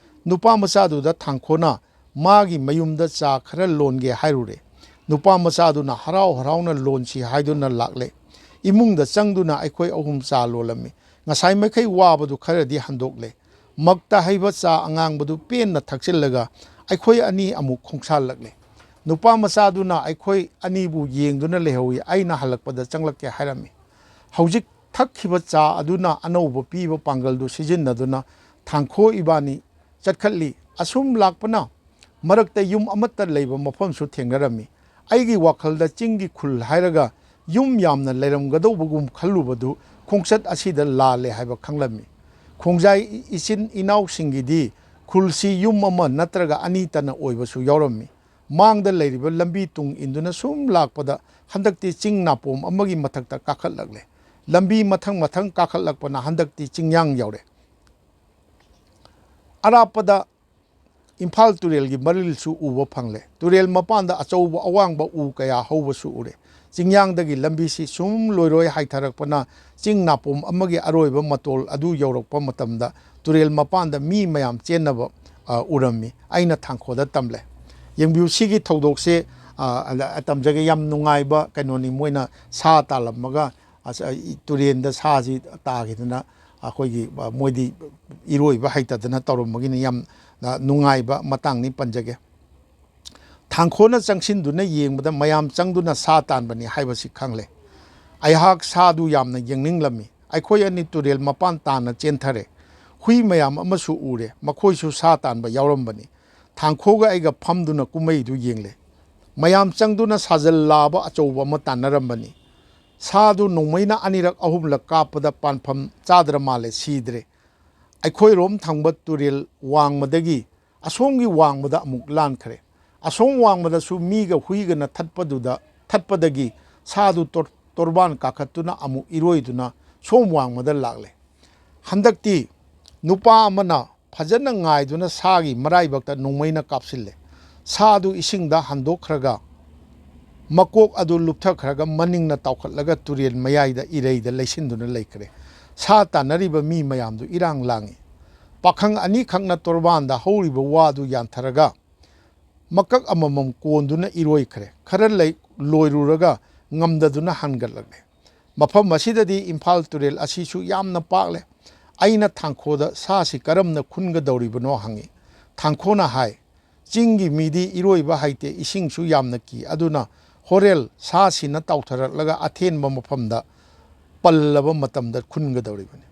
ꯅꯨꯄꯥ ꯃꯆꯥꯗꯨꯗ ꯊꯥꯡꯈꯣꯅ ꯃꯥꯒꯤ ꯃꯌꯨꯝꯗ ꯆꯥ ꯈꯔ ꯂꯣꯟꯒꯦ ꯍꯥꯏꯔꯨꯔꯦ꯫ ꯅꯨꯄꯥ ꯃꯆꯥꯗꯨꯅ ꯍꯔꯥꯎ ꯍꯔꯥꯎꯅ ꯂꯣꯟꯁꯤ ꯍꯥꯏꯗꯨꯅ ꯂꯥꯛꯂꯦ꯫ ꯏꯃꯨꯡꯗ ꯆꯪꯗꯨꯅ ꯑꯩꯈꯣꯏ ꯑꯍꯨꯝ ꯆꯥ ꯂꯣꯜꯂꯝꯃꯤ꯫ ꯉꯁꯥꯏ ꯃꯈꯩ ꯋꯥꯕꯗꯨ ꯈꯔꯗꯤ ꯍꯟꯗꯣꯛꯂꯦ꯫ ꯃꯛꯇ ꯍꯩꯕ ꯆꯥ ꯑꯉꯥꯡꯕꯗꯨ ꯄꯦꯟꯅ ꯊꯛꯆꯤꯜꯂꯒ ꯑꯩꯈꯣꯏ ꯑꯅꯤ ꯑꯃꯨꯛ ꯈꯣꯡꯁꯥꯜꯂꯛꯂꯦ꯫ ꯅꯨꯄꯥ ꯃꯆꯥꯗꯨꯅ ꯑꯩꯈꯣꯏ ꯑꯅꯤꯕꯨ ꯌꯦꯡꯗꯨꯅ ꯂꯩꯍꯧꯏ꯫ ꯑꯩꯅ ꯍꯜꯂꯛꯄꯗ ꯆꯪꯂꯛꯀꯦ ꯍꯥꯏꯔꯝꯃꯤ꯫ ꯍꯧꯖꯤꯛ ꯊꯛꯈꯤꯕ ꯆꯥ ꯑꯗꯨꯅ ꯑꯅꯧꯕ ꯄꯤꯕ ꯄꯥꯡꯒꯜꯗꯨ ꯁꯤꯖꯤꯟꯅꯗꯨꯅ ꯊꯥꯡꯈꯣ ꯏꯕꯥꯅꯤ ꯆꯠꯈꯠꯂꯤ꯫ ꯑꯁꯨꯝ ꯂꯥꯛꯄꯅ ꯃꯔꯛꯇ ꯌꯨꯝ ꯑꯃꯠꯇ ꯂꯩꯕ ꯃꯐꯝꯁꯨ ꯊꯦꯡꯅꯔꯝꯃꯤ꯫ ꯑꯩꯒꯤ ꯋꯥꯈꯜꯗ ꯆꯤꯡꯒꯤ ꯈꯨꯜ ꯍꯥꯏꯔꯒ ꯌꯨꯝ ꯌꯥꯝꯅ ꯂꯩꯔꯝꯒꯗꯧꯕꯒꯨꯝ ꯈꯜꯂꯨꯕꯗꯨ ꯈꯣꯡꯆꯠ ꯑꯁꯤꯗ ꯂꯥꯜꯂꯦ ꯍꯥꯏꯕ ꯈꯪꯂꯝꯃꯤ꯫ ꯈꯣꯡꯖꯥꯏ ꯏꯆꯤꯟ ꯏꯅꯥꯎꯁꯤꯡꯒꯤꯗꯤ ꯈꯨꯜꯁꯤ ꯌꯨꯝ ꯑꯃ ꯅꯠꯇ꯭ꯔꯒ ꯑꯅꯤꯇꯅ ꯑꯣꯏꯕꯁꯨ ꯌꯥꯎꯔꯝꯃꯤ꯫ ꯃꯥꯡꯗ ꯂꯩꯔꯤꯕ ꯂꯝꯕꯤ ꯇꯨꯡ ꯏꯟꯗꯨꯅ ꯁꯨꯝ ꯂꯥꯛꯄꯗ ꯍꯟꯗꯛꯇꯤ ꯆꯤꯡ ꯅꯥꯄꯣꯝ ꯑꯃꯒꯤ ꯃꯊꯛꯇ ꯀꯥꯈꯠꯂꯛꯂꯦ꯫ ꯂꯝꯕꯤ ꯃꯊꯪ ꯃꯊꯪ ꯀꯥꯈꯠꯂꯛꯄꯅ ꯍꯟꯗꯛꯇꯤ ꯆꯤꯡꯌꯥꯡ ꯌꯧꯔꯦ꯫ ꯑꯔꯥꯞꯄꯗ ꯏꯝꯐꯥꯜ ꯇꯨꯔꯦꯜꯒꯤ ꯃꯔꯤꯜꯁꯨ ꯎꯕ ꯐꯪꯂꯦ꯫ ꯇꯨꯔꯦꯜ ꯃꯄꯥꯟꯗ ꯑꯆꯧꯕ ꯑꯋꯥꯡꯕ ꯎ ꯀꯌꯥ ꯍꯧꯕꯁꯨ ꯎꯔꯦ꯫ ꯆꯤꯡꯌꯥꯡꯗꯒꯤ ꯂꯝꯕꯤꯁꯤ ꯁꯨꯝ ꯂꯣꯏꯔꯣꯏ ꯍꯥꯏꯊꯔꯛꯄꯅ ꯆꯤꯡ ꯅꯥꯄꯣꯝ ꯑꯃꯒꯤ ꯑꯔꯣꯏꯕ ꯃꯇꯣꯜ ꯑꯗꯨ ꯌꯧꯔꯛꯄ ꯃꯇꯝꯗ ꯇꯨꯔꯦꯜ ꯃꯄꯥꯟꯗ ꯃꯤ ꯃꯌꯥꯝ ꯆꯦꯟꯅꯕ, ꯑ, ꯎꯔꯝꯃꯤ꯫ ꯑꯩꯅ ꯊꯥꯡꯈꯣꯗ ꯇꯝꯂꯦ꯫ ꯌꯦꯡꯕꯤꯌꯨ, ꯁꯤꯒꯤ ꯊꯧꯗꯣꯛꯁꯦ, ꯑ, ꯑ, ꯇꯝꯖꯒꯦ꯫ ꯌꯥꯝ ꯅꯨꯡꯉꯥꯏꯕ ꯀꯩꯅꯣꯅꯤ꯫ ꯃꯣꯏꯅ ꯁꯥ ꯇꯥꯜꯂꯝꯃꯒ ꯑꯁ, ꯑꯩ ꯇꯨꯔꯦꯟꯗ ꯁꯥꯁꯤ ꯇꯥꯈꯤꯗꯅ ꯑꯩꯈꯣꯏꯒꯤ, ꯑ, ꯃꯣꯏꯗꯤ ꯏꯔꯣꯏꯕ ꯍꯩꯇꯗꯅ ꯇꯧꯔꯝꯕꯒꯤꯅꯤ꯫ ꯌꯥꯝ, ꯑ, ꯅꯨꯡꯉꯥꯏꯕ ꯃꯇꯥꯡꯅꯤ, ꯄꯟꯖꯒꯦ꯫ ꯊꯥꯡꯈꯣꯅ ꯆꯪꯁꯤꯟꯗꯨꯅ ꯌꯦꯡꯕꯗ ꯃꯌꯥꯝ ꯆꯪꯗꯨꯅ ꯁꯥ ꯇꯥꯟꯕꯅꯤ ꯍꯥꯏꯕꯁꯤ ꯈꯪꯂꯦ꯫ ꯑꯩꯍꯥꯛ ꯁꯥꯗꯨ ꯌꯥꯝꯅ ꯌꯦꯡꯅꯤꯡꯂꯝꯃꯤ꯫ ꯑꯩꯈꯣꯏ ꯑꯅꯤ ꯇꯨꯔꯦꯜ ꯃꯄꯥꯟ ꯇꯥꯟꯅ ꯆꯦꯟꯊꯔꯦ꯫ ꯍꯨꯏ ꯃꯌꯥꯝ ꯑꯃꯁꯨ ꯎꯔꯦ, ꯃꯈꯣꯏꯁꯨ ꯁꯥ ꯇꯥꯟꯕ ꯌꯥꯎꯔꯝꯕꯅꯤ꯫ ꯊꯥꯡꯈꯣꯒ ꯑꯩꯒ ꯐꯝꯗꯨꯅ ꯀꯨꯝꯍꯩꯗꯨ ꯌꯦꯡꯂꯦ꯫ ꯃꯌꯥꯝ ꯆꯪꯗꯨꯅ ꯁꯥꯖꯜ ꯂꯥꯕ ꯑꯆꯧꯕ ꯑꯃ ꯇꯥꯟꯅꯔꯝꯕꯅꯤ꯫ ꯁꯥꯗꯨ ꯅꯣꯡꯃꯩꯅ ꯑꯅꯤꯔꯛ ꯑꯍꯨꯝꯂꯛ ꯀꯥꯞꯄꯗ ꯄꯥꯟꯐꯝ ꯆꯥꯗ꯭ꯔ ꯃꯥꯜꯂꯦ, ꯁꯤꯗ꯭ꯔꯦ꯫ ꯑꯩꯈꯣꯏꯔꯣꯝ ꯊꯪꯕ ꯇꯨꯔꯦꯜ ꯋꯥꯡꯃꯗꯒꯤ ꯑꯁꯣꯝꯒꯤ ꯋꯥꯡꯃꯗ ꯑꯃꯨꯛ ꯂꯥꯟꯈ꯭ꯔꯦ꯫ ꯑꯁꯣꯝ ꯋꯥꯡꯃꯗꯁꯨ ꯃꯤꯒ ꯍꯨꯏꯒꯅ ꯊꯠꯄꯗꯨꯗ, ꯊꯠꯄꯗꯒꯤ ꯁꯥꯗꯨ ꯇꯣꯔ-, ꯇꯣꯔꯕꯥꯟ ꯀꯥꯈꯠꯇꯨꯅ ꯑꯃꯨꯛ ꯏꯔꯣꯏꯗꯨꯅ ꯁꯣꯝ ꯋꯥꯡꯃꯗ ꯂꯥꯛꯂꯦ꯫ ꯍꯟꯗꯛꯇꯤ ꯅꯨꯄꯥ ꯑꯃꯅ ꯐꯖꯅ ꯉꯥꯏꯗꯨꯅ ꯁꯥꯒꯤ ꯃꯔꯥꯏꯕꯛꯇ ꯅꯣꯡꯃꯩꯅ ꯀꯥꯞꯁꯤꯜꯂꯦ꯫ ꯁꯥꯗꯨ ꯏꯁꯤꯡꯗ ꯍꯟꯗꯣꯛꯈ꯭ꯔꯒ ꯃꯀꯣꯛ ꯑꯗꯨ ꯂꯨꯞꯊꯈ꯭ꯔꯒ ꯃꯅꯤꯡꯅ ꯇꯥꯎꯈꯠꯂꯒ ꯇꯨꯔꯦꯜ ꯃꯌꯥꯏꯗ ꯏꯔꯩꯗ ꯂꯩꯁꯤꯟꯗꯨꯅ ꯂꯩꯈ꯭ꯔꯦ꯫ ꯁꯥ ꯇꯥꯟꯅꯔꯤꯕ ꯃꯤ ꯃꯌꯥꯝꯗꯨ ꯏꯔꯥꯡ ꯂꯥꯡꯏ꯫ ꯄꯥꯈꯪ ꯑꯅꯤꯈꯛꯅ ꯇꯣꯔꯕꯥꯟꯗ ꯍꯧꯔꯤꯕ ꯋꯥꯗꯨ ꯌꯥꯟꯊꯔꯒ ꯃꯀꯛ ꯑꯃꯃꯝ ꯀꯣꯟꯗꯨꯅ ꯏꯔꯣꯏꯈ꯭ꯔꯦ꯫ ꯈꯔ ꯂꯩ-, ꯂꯣꯏꯔꯨꯔꯒ ꯉꯝꯗꯗꯨꯅ ꯍꯟꯒꯠꯂꯛꯂꯦ꯫ ꯃꯐꯝ ꯑꯁꯤꯗꯗꯤ ꯏꯝꯐꯥꯜ ꯇꯨꯔꯦꯜ ꯑꯁꯤꯁꯨ ꯌꯥꯝꯅ ꯄꯥꯛꯂꯦ꯫ ꯑꯩꯅ ꯊꯥꯡꯈꯣꯗ ꯁꯥꯁꯤ ꯀꯔꯝꯅ ꯈꯨꯟꯒꯗꯧꯔꯤꯕꯅꯣ ꯍꯪꯉꯤ꯫ ꯊꯥꯡꯈꯣꯅ ꯍꯥꯏ, "ꯆꯤꯡꯒꯤ ꯃꯤꯗꯤ ꯏꯔꯣꯏꯕ ꯍꯩꯇꯦ, ꯏꯁꯤꯡꯁꯨ ꯌꯥꯝꯅ ꯀꯤ, ꯑꯗꯨꯅ ꯍꯣꯔꯦꯜ ꯁꯥꯁꯤꯅ ꯇꯥꯎꯊꯔꯛꯂꯒ ꯑꯊꯦꯟꯕ ꯃꯐꯝꯗ ꯄꯜꯂꯕ ꯃꯇꯝꯗ ꯈꯨꯟꯒꯗꯧꯔꯤꯕꯅꯤ꯫"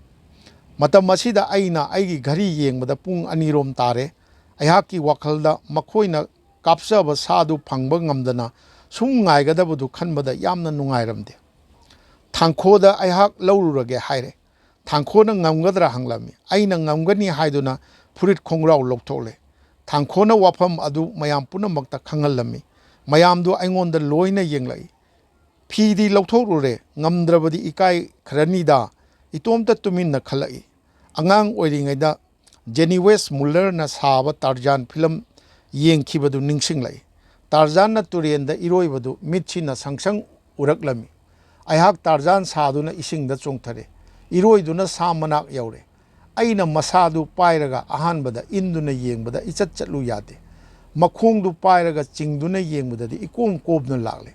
ꯃꯇꯝ ꯑꯁꯤꯗ ꯑꯩꯅ ꯑꯩꯒꯤ ꯘꯔꯤ ꯌꯦꯡꯕꯗ ꯄꯨꯡ ꯑꯅꯤꯔꯣꯝ ꯇꯥꯔꯦ꯫ ꯑꯩꯍꯥꯛꯀꯤ ꯋꯥꯈꯜꯗ ꯃꯈꯣꯏꯅ ꯀꯥꯞꯆꯕ ꯁꯥꯗꯨ ꯐꯪꯕ ꯉꯝꯗꯅ ꯁꯨꯝ ꯉꯥꯏꯒꯗꯕꯗꯨ ꯈꯟꯕꯗ ꯌꯥꯝꯅ ꯅꯨꯡꯉꯥꯏꯔꯝꯗꯦ꯫ ꯊꯥꯡꯈꯣꯗ ꯑꯩꯍꯥꯛ ꯂꯧꯔꯨꯔꯒꯦ ꯍꯥꯏꯔꯦ꯫ ꯊꯥꯡꯈꯣꯅ ꯉꯝꯒꯗ꯭ꯔꯥ ꯍꯪꯂꯝꯃꯤ꯫ ꯑꯩꯅ ꯉꯝꯒꯅꯤ ꯍꯥꯏꯗꯨꯅ ꯐꯨꯔꯤꯠ ꯈꯣꯡꯒ꯭ꯔꯥꯎ ꯂꯧꯊꯣꯛꯂꯦ꯫ ꯊꯥꯡꯈꯣꯅ ꯋꯥꯐꯝ ꯑꯗꯨ ꯃꯌꯥꯝ ꯄꯨꯝꯅꯃꯛꯇ ꯈꯪꯍꯜꯂꯝꯃꯤ꯫ ꯃꯌꯥꯝꯗꯨ ꯑꯩꯉꯣꯟꯗ ꯂꯣꯏꯅ ꯌꯦꯡꯂꯛꯏ꯫ ꯐꯤꯗꯤ ꯂꯧꯊꯣꯛꯂꯨꯔꯦ, ꯉꯝꯗ꯭ꯔꯕꯗꯤ ꯏꯀꯥꯏꯈ꯭ꯔꯅꯤꯗ, ꯏꯇꯣꯝꯇ ꯇꯨꯃꯤꯟꯅ ꯈꯜꯂꯛꯏ꯫ ꯑꯉꯥꯡ ꯑꯣꯏꯔꯤꯉꯩꯗ ꯖꯦꯅꯤ ꯋꯦꯁ ꯃꯨꯂꯔꯅ ꯁꯥꯕ ꯇꯥꯔꯖꯥꯟ ꯐꯤꯂꯝ ꯌꯦꯡꯈꯤꯕꯗꯨ ꯅꯤꯡꯁꯤꯡꯂꯛꯏ꯫ ꯇꯥꯔꯖꯥꯟꯅ ꯇꯨꯔꯦꯟꯗ ꯏꯔꯣꯏꯕꯗꯨ ꯃꯤꯠꯁꯤꯅ ꯁꯪꯁꯪ ꯎꯔꯛꯂꯝꯃꯤ꯫ ꯑꯩꯍꯥꯛ ꯇꯥꯔꯖꯥꯟ ꯁꯥꯗꯨꯅ ꯏꯁꯤꯡꯗ ꯆꯣꯡꯊꯔꯦ꯫ ꯏꯔꯣꯏꯗꯨꯅ ꯁꯥ ꯃꯅꯥꯛ ꯌꯧꯔꯦ꯫ ꯑꯩꯅ ꯃꯁꯥꯗꯨ ꯄꯥꯏꯔꯒ ꯑꯍꯥꯟꯕꯗ ꯏꯟꯗꯨꯅ ꯌꯦꯡꯕꯗ ꯏꯆꯠ ꯆꯠꯂꯨ ꯌꯥꯗꯦ꯫ ꯃꯈꯣꯡꯗꯨ ꯄꯥꯏꯔꯒ ꯆꯤꯡꯗꯨꯅ ꯌꯦꯡꯕꯗꯗꯤ ꯏꯀꯣꯝ ꯀꯣꯝꯅ ꯂꯥꯛꯂꯦ꯫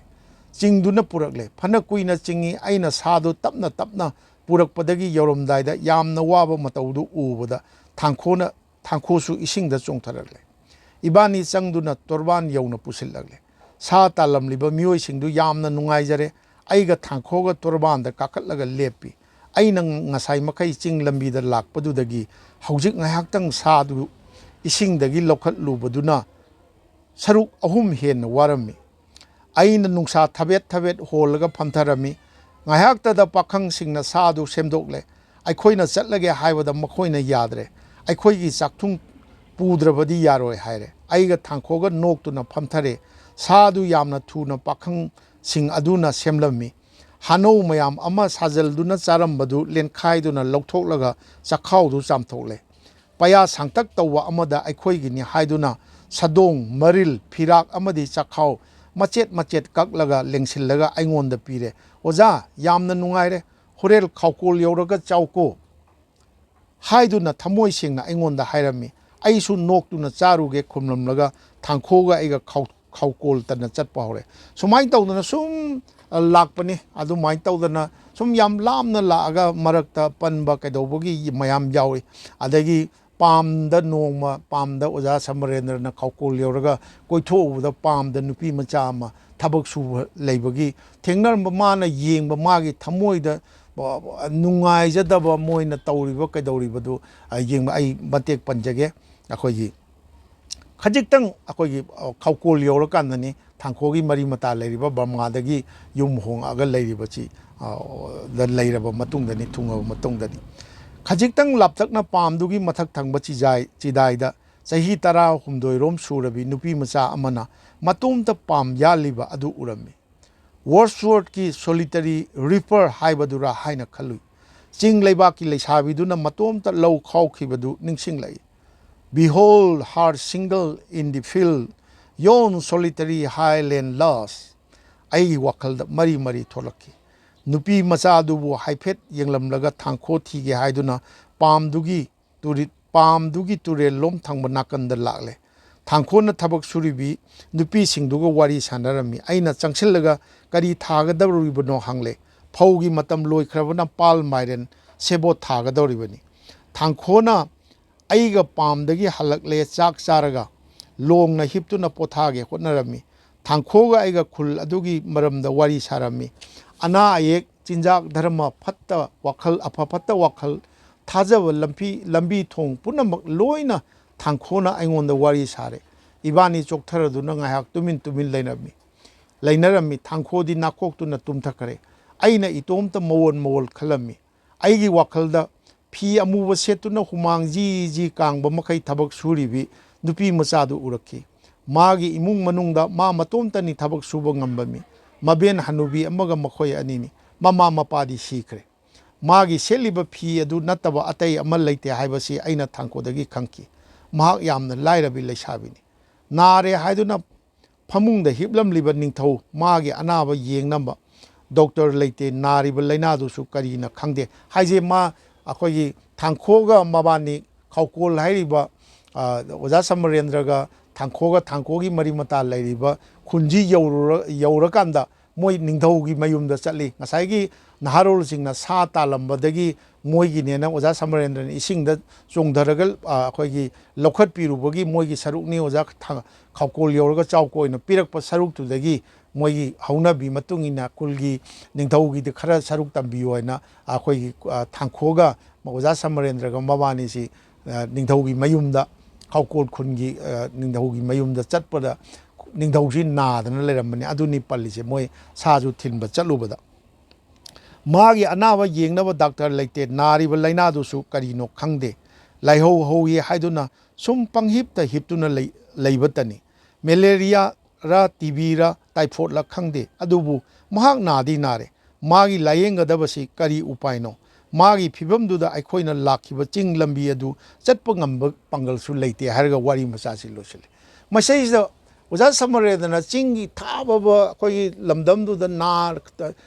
ꯆꯤꯡꯗꯨꯅ ꯄꯨꯔꯛꯂꯦ꯫ ꯐꯅ ꯀꯨꯏꯅ ꯆꯤꯡꯏ꯫ ꯑꯩꯅ ꯁꯥꯗꯨ ꯇꯞꯅ ꯇꯞꯅ ꯄꯨꯔꯛꯄꯗꯒꯤ ꯌꯧꯔꯝꯗꯥꯏꯗ ꯌꯥꯝꯅ ꯋꯥꯕ ꯃꯇꯧꯗꯨ ꯎꯕꯗ ꯊꯥꯡꯈꯣꯅ, ꯊꯥꯡꯈꯣꯁꯨ ꯏꯁꯤꯡꯗ ꯆꯣꯡꯊꯔꯛꯂꯦ꯫ ꯏꯕꯥꯅꯤ ꯆꯪꯗꯨꯅ ꯇꯣꯔꯕꯥꯟ ꯌꯧꯅ ꯄꯨꯁꯤꯜꯂꯛꯂꯦ꯫ ꯁꯥ ꯇꯥꯜꯂꯝꯂꯤꯕ ꯃꯤꯑꯣꯏꯁꯤꯡꯗꯨ ꯌꯥꯝꯅ ꯅꯨꯡꯉꯥꯏꯖꯔꯦ꯫ ꯑꯩꯒ ꯊꯥꯡꯈꯣꯒ ꯇꯣꯔꯕꯥꯟꯗ ꯀꯥꯈꯠꯂꯒ ꯂꯦꯞꯄꯤ꯫ ꯑꯩꯅ ꯉꯁꯥꯏ ꯃꯈꯩ ꯆꯤꯡ ꯂꯝꯕꯤꯗ ꯂꯥꯛꯄꯗꯨꯗꯒꯤ ꯍꯧꯖꯤꯛ ꯉꯥꯏꯍꯥꯛꯇꯪ ꯁꯥꯗꯨ ꯏꯁꯤꯡꯗꯒꯤ ꯂꯧꯈꯠꯂꯨꯕꯗꯨꯅ ꯁꯔꯨꯛ ꯑꯍꯨꯝ ꯍꯦꯟꯅ ꯋꯥꯔꯝꯃꯤ꯫ ꯑꯩꯅ ꯅꯨꯡꯁꯥ ꯊꯕꯦꯠ ꯊꯕꯦꯠ ꯍꯣꯜꯂꯒ ꯐꯝꯊꯔꯝꯃꯤ꯫ ꯉꯥꯏꯍꯥꯛꯇꯗ ꯄꯥꯈꯪꯁꯤꯡꯅ ꯁꯥꯗꯨ ꯁꯦꯝꯗꯣꯛꯂꯦ꯫ ꯑꯩꯈꯣꯏꯅ ꯆꯠꯂꯒꯦ ꯍꯥꯏꯕꯗ ꯃꯈꯣꯏꯅ ꯌꯥꯗ꯭ꯔꯦ꯫ ꯑꯩꯈꯣꯏꯒꯤ ꯆꯥꯛꯊꯨꯡ ꯄꯨꯗ꯭ꯔꯕꯗꯤ ꯌꯥꯔꯣꯏ ꯍꯥꯏꯔꯦ꯫ ꯑꯩꯒ ꯊꯥꯡꯈꯣꯒ ꯅꯣꯛꯇꯨꯅ ꯐꯝꯊꯔꯦ꯫ ꯁꯥꯗꯨ ꯌꯥꯝꯅ ꯊꯨꯅ ꯄꯥꯈꯪꯁꯤꯡ ꯑꯗꯨꯅ ꯁꯦꯝꯂꯝꯃꯤ꯫ ꯍꯥꯅꯧ ꯃꯌꯥꯝ ꯑꯃ ꯁꯥꯖꯜꯗꯨꯅ ꯆꯥꯔꯝꯕꯗꯨ ꯂꯦꯟꯈꯥꯏꯗꯨꯅ ꯂꯧꯊꯣꯛꯂꯒ ꯆꯥꯛꯈꯥꯎꯗꯨ ꯆꯥꯝꯊꯣꯛꯂꯦ꯫ ꯄꯌꯥ ꯁꯥꯡꯇꯛ ꯇꯧꯕ ꯑꯃꯗ ꯑꯩꯈꯣꯏꯒꯤꯅꯤ ꯍꯥꯏꯗꯨꯅ ꯁꯥꯗꯣꯡ, ꯃꯔꯤꯜ, ꯐꯤꯔꯥꯛ ꯑꯃꯗꯤ ꯆꯥꯛꯈꯥꯎ ꯃꯆꯦꯠ ꯃꯆꯦꯠ ꯀꯛꯂꯒ ꯂꯦꯡꯁꯤꯜꯂꯒ ꯑꯩꯉꯣꯟꯗ ꯄꯤꯔꯦ꯫ "ꯑꯣꯖꯥ, ꯌꯥꯝꯅ ꯅꯨꯡꯉꯥꯏꯔꯦ, ꯍꯣꯔꯦꯟ ꯈꯥꯎꯀꯣꯜ ꯌꯧꯔꯒ ꯆꯥꯎꯀꯣ" ꯍꯥꯏꯗꯨꯅ ꯊꯃꯣꯏ ꯁꯦꯡꯅ ꯑꯩꯉꯣꯟꯗ ꯍꯥꯏꯔꯝꯃꯤ꯫ ꯑꯩꯁꯨ ꯅꯣꯛꯇꯨꯅ ꯆꯥꯔꯨꯒꯦ ꯈꯨꯝꯂꯝꯂꯒ ꯊꯥꯡꯈꯣꯒ ꯑꯩꯒ ꯈꯥꯎ-, ꯈꯥꯎꯀꯣꯜ ꯇꯟꯅ ꯆꯠꯄ ꯍꯧꯔꯦ꯫ ꯁꯨꯃꯥꯏꯅ ꯇꯧꯗꯅ ꯁꯨꯝ, ꯑ, ꯂꯥꯛꯄꯅꯤ꯫ ꯑꯗꯨꯃꯥꯏꯅ ꯇꯧꯗꯅ ꯁꯨꯝ ꯌꯥꯝ ꯂꯥꯞꯅ ꯂꯥꯛꯑꯒ ꯃꯔꯛꯇ ꯄꯟꯕ ꯀꯩꯗꯧꯕꯒꯤ ꯃꯌꯥꯝ ꯌꯥꯎꯏ꯫ ꯑꯗꯒꯤ ꯄꯥꯝꯗ ꯅꯣꯡꯃ, ꯄꯥꯝꯗ ꯑꯣꯖꯥ ꯁꯃꯔꯦꯟꯗ꯭ꯔꯅ ꯈꯥꯎꯀꯣꯜ ꯌꯧꯔꯒ ꯀꯣꯏꯊꯣꯛꯎꯕꯗ ꯄꯥꯝꯗ ꯅꯨꯄꯤ ꯃꯆꯥ ꯑꯃ ꯊꯕꯛ ꯁꯨꯕ ꯂꯩꯕꯒꯤ ꯊꯦꯡꯅꯔꯝꯕ, ꯃꯥꯅ ꯌꯦꯡꯕ, ꯃꯥꯒꯤ ꯊꯃꯣꯏꯗ, ꯑ, ꯅꯨꯡꯉꯥꯏꯖꯗꯕ ꯃꯣꯏꯅ ꯇꯧꯔꯤꯕ ꯀꯩꯗꯧꯔꯤꯕꯗꯨ, ꯑ, ꯌꯦꯡꯕ꯫ ꯑꯩ ꯃꯇꯦꯛ ꯄꯟꯖꯒꯦ꯫ ꯑꯩꯈꯣꯏꯒꯤ ꯈꯖꯤꯛꯇꯪ ꯑꯩꯈꯣꯏꯒꯤ, ꯑ, ꯈꯥꯎꯀꯣꯜ ꯌꯧꯔꯀꯥꯟꯗꯅꯤ ꯊꯥꯡꯈꯣꯒꯤ ꯃꯔꯤ ꯃꯇꯥ ꯂꯩꯔꯤꯕ ꯕꯔꯃꯥꯗꯒꯤ ꯌꯨꯝ ꯍꯣꯡꯉꯛꯑꯒ ꯂꯩꯔꯤꯕꯁꯤ, ꯑ, ꯗ ꯂꯩꯔꯕ ꯃꯇꯨꯡꯗꯅꯤ, ꯊꯨꯡꯉꯕ ꯃꯇꯨꯡꯗꯅꯤ꯫ ꯈꯖꯤꯛꯇꯪ ꯂꯥꯞꯇꯛꯅ ꯄꯥꯝꯗꯨꯒꯤ ꯃꯊꯛ ꯊꯪꯕ ꯆꯤꯖꯥꯏ-, ꯆꯤꯗꯥꯏꯗ ꯆꯍꯤ ꯇꯔꯥꯍꯨꯝꯗꯣꯏ ꯔꯣꯝ ꯁꯨꯔꯕꯤ ꯅꯨꯄꯤ ꯃꯆꯥ ꯑꯃꯅ ꯃꯇꯣꯝꯇ ꯄꯥꯝ ꯌꯥꯜꯂꯤꯕ ꯑꯗꯨ ꯎꯔꯝꯃꯤ꯫ ꯋꯣꯔꯗꯁꯋꯔꯊꯀꯤ Solitary Reaper ꯍꯥꯏꯕꯗꯨꯔꯥ ꯍꯥꯏꯅ ꯈꯜꯂꯨꯏ꯫ ꯆꯤꯡ ꯂꯩꯕꯥꯛꯀꯤ ꯂꯩꯁꯥꯕꯤꯗꯨꯅ ꯃꯇꯣꯝꯇ ꯂꯧ ꯈꯥꯎꯈꯤꯕꯗꯨ ꯅꯤꯡꯁꯤꯡꯂꯛꯏ꯫ "Behold her single in the field, yon solitary highland lass." ꯑꯩꯒꯤ ꯋꯥꯈꯜꯗ ꯃꯔꯤ ꯃꯔꯤ ꯊꯣꯛꯂꯛꯈꯤ꯫ ꯅꯨꯄꯤ ꯃꯆꯥꯗꯨꯕꯨ ꯍꯥꯏꯐꯦꯠ ꯌꯦꯡꯂꯝꯂꯒ ꯊꯥꯡꯈꯣ ꯊꯤꯒꯦ ꯍꯥꯏꯗꯨꯅ ꯄꯥꯝꯗꯨꯒꯤ ꯇꯨꯔꯤ-, ꯄꯥꯝꯗꯨꯒꯤ ꯇꯨꯔꯦꯜ ꯂꯣꯝ ꯊꯪꯕ ꯅꯥꯀꯟꯗ ꯂꯥꯛꯂꯦ꯫ ꯊꯥꯡꯈꯣꯅ ꯊꯕꯛ ꯁꯨꯔꯤꯕꯤ ꯅꯨꯄꯤꯁꯤꯡꯗꯨꯒ ꯋꯥꯔꯤ ꯁꯥꯟꯅꯔꯝꯃꯤ꯫ ꯑꯩꯅ ꯆꯪꯁꯤꯜꯂꯒ "ꯀꯔꯤ ꯊꯥꯒꯗꯧꯔꯤꯕꯅꯣ?" ꯍꯪꯂꯦ꯫ "ꯐꯧꯒꯤ ꯃꯇꯝ ꯂꯣꯏꯈ꯭ꯔꯕꯅ ꯄꯥꯜ ꯃꯥꯏꯔꯦꯟ ꯁꯦꯕꯣꯠ ꯊꯥꯒꯗꯧꯔꯤꯕꯅꯤ꯫" ꯊꯥꯡꯈꯣꯅ ꯑꯩꯒ ꯄꯥꯝꯗꯒꯤ ꯍꯜꯂꯛꯂꯦ꯫ ꯆꯥꯛ ꯆꯥꯔꯒ ꯂꯣꯡꯅ ꯍꯤꯞꯇꯨꯅ ꯄꯣꯊꯥꯒꯦ ꯍꯣꯠꯅꯔꯝꯃꯤ꯫ ꯊꯥꯡꯈꯣꯒ ꯑꯩꯒ ꯈꯨꯜ ꯑꯗꯨꯒꯤ ꯃꯔꯝꯗ ꯋꯥꯔꯤ ꯁꯥꯔꯝꯃꯤ꯫ ꯑꯅꯥ ꯑꯌꯦꯛ ꯆꯤꯟꯖꯥꯛ, ꯙꯔꯃ ꯐꯠꯇ ꯋꯥꯈꯜ, ꯑꯐ ꯐꯠꯇ ꯋꯥꯈꯜ, ꯊꯥꯖꯕ ꯂꯝꯕꯤ, ꯂꯝꯕꯤ ꯊꯣꯡ ꯄꯨꯝꯅꯃꯛ ꯂꯣꯏꯅ ꯊꯥꯡꯈꯣꯅ ꯑꯩꯉꯣꯟꯗ ꯋꯥꯔꯤ ꯁꯥꯔꯦ꯫ ꯏꯕꯥꯅꯤ ꯆꯣꯛꯊꯔꯗꯨꯅ ꯉꯥꯏꯍꯥꯛ ꯇꯨꯃꯤꯟ ꯇꯨꯃꯤꯟ ꯂꯩꯔꯝꯃꯤ꯫ ꯂꯩꯅꯔꯝꯃꯤ꯫ ꯊꯥꯡꯈꯣꯗꯤ ꯅꯥꯀꯣꯛꯇꯨꯅ ꯇꯨꯝꯊꯈ꯭ꯔꯦ꯫ ꯑꯩꯅ ꯏꯇꯣꯝꯇ ꯃꯋꯣꯟ ꯃꯋꯣꯜ ꯈꯜꯂꯝꯃꯤ꯫ ꯑꯩꯒꯤ ꯋꯥꯈꯜꯗ ꯐꯤ ꯑꯃꯨꯕ ꯁꯦꯠꯇꯨꯅ ꯍꯨꯃꯥꯡ ꯖꯤ ꯖꯤ ꯀꯥꯡꯕ ꯃꯈꯩ ꯊꯕꯛ ꯁꯨꯔꯤꯕꯤ ꯅꯨꯄꯤ ꯃꯆꯥꯗꯨ ꯎꯔꯛꯈꯤ꯫ ꯃꯥꯒꯤ ꯏꯃꯨꯡ ꯃꯅꯨꯡꯗ ꯃꯥ ꯃꯇꯣꯝꯇꯅꯤ ꯊꯕꯛ ꯁꯨꯕ ꯉꯝꯕ ꯃꯤ꯫ ꯃꯕꯦꯟ ꯍꯅꯨꯕꯤ ꯑꯃꯒ ꯃꯈꯣꯏ ꯑꯅꯤꯅꯤ꯫ ꯃꯃꯥ ꯃꯄꯥꯗꯤ ꯁꯤꯈ꯭ꯔꯦ꯫ ꯃꯥꯒꯤ ꯁꯦꯠꯂꯤꯕ ꯐꯤ ꯑꯗꯨ ꯅꯠꯇꯕ ꯑꯇꯩ ꯑꯃ ꯂꯩꯇꯦ ꯍꯥꯏꯕꯁꯤ ꯑꯩꯅ ꯊꯥꯡꯈꯣꯗꯒꯤ ꯈꯪꯈꯤ꯫ ꯃꯍꯥꯛ ꯌꯥꯝꯅ ꯂꯥꯏꯔꯕꯤ ꯂꯩꯁꯥꯕꯤꯅꯤ꯫ ꯅꯥꯔꯦ ꯍꯥꯏꯗꯨꯅ ꯐꯃꯨꯡꯗ ꯍꯤꯞꯂꯝꯂꯤꯕ ꯅꯤꯡꯊꯧ ꯃꯥꯒꯤ ꯑꯅꯥꯕ ꯌꯦꯡꯅꯕ ꯗꯣꯛꯇꯔ ꯂꯩꯇꯦ, ꯅꯥꯔꯤꯕ ꯂꯥꯏꯅꯥꯗꯨꯁꯨ ꯀꯔꯤꯅ ꯈꯪꯗꯦ ꯍꯥꯏꯁꯦ꯫ ꯃꯥ ꯑꯩꯈꯣꯏꯒꯤ ꯊꯥꯡꯈꯣꯒ ꯃꯕꯥꯅꯤ ꯈꯥꯎꯀꯣꯜ ꯍꯥꯏꯔꯤꯕ, ꯑ, ꯑꯣꯖꯥ ꯁꯃꯔꯦꯟꯗ꯭ꯔꯒ ꯊꯥꯡꯈꯣꯒ, ꯊꯥꯡꯈꯣꯒꯤ ꯃꯔꯤ ꯃꯇꯥ ꯂꯩꯔꯤꯕ ꯈꯨꯟꯁꯤ ꯌꯧꯔꯨꯔ-, ꯌꯧꯔꯀꯥꯟꯗ ꯃꯣꯏ ꯅꯤꯡꯊꯧꯒꯤ ꯃꯌꯨꯝꯗ ꯆꯠꯂꯤ꯫ ꯉꯁꯥꯏꯒꯤ ꯅꯍꯥꯔꯣꯜꯁꯤꯡꯅ ꯁꯥ ꯇꯥꯜꯂꯝꯕꯗꯒꯤ ꯃꯣꯏꯒꯤꯅꯦꯅ ꯑꯣꯖꯥ ꯁꯃꯔꯦꯟꯗ꯭ꯔꯅ ꯏꯁꯤꯡꯗ ꯆꯣꯡꯊꯔꯒ, ꯑ, ꯑꯩꯈꯣꯏꯒꯤ ꯂꯧꯈꯠꯄꯤꯔꯨꯕꯒꯤ ꯃꯣꯏꯒꯤ ꯁꯔꯨꯛꯅꯤ꯫ ꯑꯣꯖꯥ ꯊꯥ-, ꯈꯥꯎꯀꯣꯜ ꯌꯧꯔꯒ ꯆꯥꯎꯀꯣ ꯑꯣꯏꯅ ꯄꯤꯔꯛꯄ ꯁꯔꯨꯛꯇꯨꯗꯒꯤ ꯃꯣꯏꯒꯤ ꯍꯧꯅꯕꯤ ꯃꯇꯨꯡ ꯏꯟꯅ ꯈꯨꯜꯒꯤ ꯅꯤꯡꯊꯧꯒꯤꯗꯤ ꯈꯔ ꯁꯔꯨꯛ ꯇꯝꯕꯤꯌꯨ ꯍꯥꯏꯅ ꯑꯩꯈꯣꯏꯒꯤ, ꯑ, ꯊꯥꯡꯈꯣꯒ ꯑꯣꯖꯥ ꯁꯃꯔꯦꯟꯗ꯭ꯔꯒ ꯃꯕꯥꯅꯤꯁꯤ, ꯑ, ꯅꯤꯡꯊꯧꯒꯤ ꯃꯌꯨꯝꯗ, ꯈꯥꯎꯀꯣꯜ ꯈꯨꯟꯒꯤ, ꯑ, ꯅꯤꯡꯊꯧꯒꯤ ꯃꯌꯨꯝꯗ ꯆꯠꯄꯗ ꯅꯤꯡꯊꯧꯁꯤ ꯅꯥꯗꯅ ꯂꯩꯔꯝꯕꯅꯤ꯫ ꯑꯗꯨꯅꯤ ꯄꯜꯂꯤꯁꯦ, ꯃꯣꯏ ꯁꯥꯁꯨ ꯊꯤꯟꯕ ꯆꯠꯂꯨꯕꯗ꯫ ꯃꯥꯒꯤ ꯑꯅꯥꯕ ꯌꯦꯡꯅꯕ ꯗꯥꯛꯇꯔ ꯂꯩꯇꯦ꯫ ꯅꯥꯔꯤꯕ ꯂꯥꯏꯅꯥꯗꯨꯁꯨ ꯀꯔꯤꯅꯣ ꯈꯪꯗꯦ꯫ ꯂꯥꯏꯍꯧ ꯍꯧꯏ ꯍꯥꯏꯗꯨꯅ ꯁꯨꯝ ꯄꯪꯍꯤꯞꯇ ꯍꯤꯞꯇꯨꯅ ꯂꯩ-, ꯂꯩꯕꯇꯅꯤ꯫ ꯃꯦꯂꯦꯔꯤꯌꯥꯔ, ꯇꯤ ꯕꯤꯔ, ꯇꯥꯏꯐꯣꯏꯗꯂ ꯈꯪꯗꯦ, ꯑꯗꯨꯕꯨ ꯃꯍꯥꯛ ꯅꯥꯗꯤ ꯅꯥꯔꯦ꯫ ꯃꯥꯒꯤ ꯂꯥꯌꯦꯡꯒꯗꯕꯁꯤ ꯀꯔꯤ ꯎꯄꯥꯏꯅꯣ? ꯃꯥꯒꯤ ꯐꯤꯕꯝꯗꯨꯗ ꯑꯩꯈꯣꯏꯅ ꯂꯥꯛꯈꯤꯕ ꯆꯤꯡ ꯂꯝꯕꯤ ꯑꯗꯨ ꯆꯠꯄ ꯉꯝꯕ ꯄꯥꯡꯒꯜꯁꯨ ꯂꯩꯇꯦ ꯍꯥꯏꯔꯒ ꯋꯥꯔꯤ ꯃꯆꯥꯁꯤ ꯂꯣꯏꯁꯤꯜꯂꯤ꯫ ꯃꯁꯤꯗꯩꯁꯤꯗ ꯑꯣꯖꯥ ꯁꯃꯔꯦꯟꯗ꯭ꯔꯅ ꯆꯤꯡꯒꯤ ꯊꯥꯕꯕ ꯑꯩꯈꯣꯏꯒꯤ ꯂꯝꯗꯝꯗꯨꯗ ꯅꯥ-,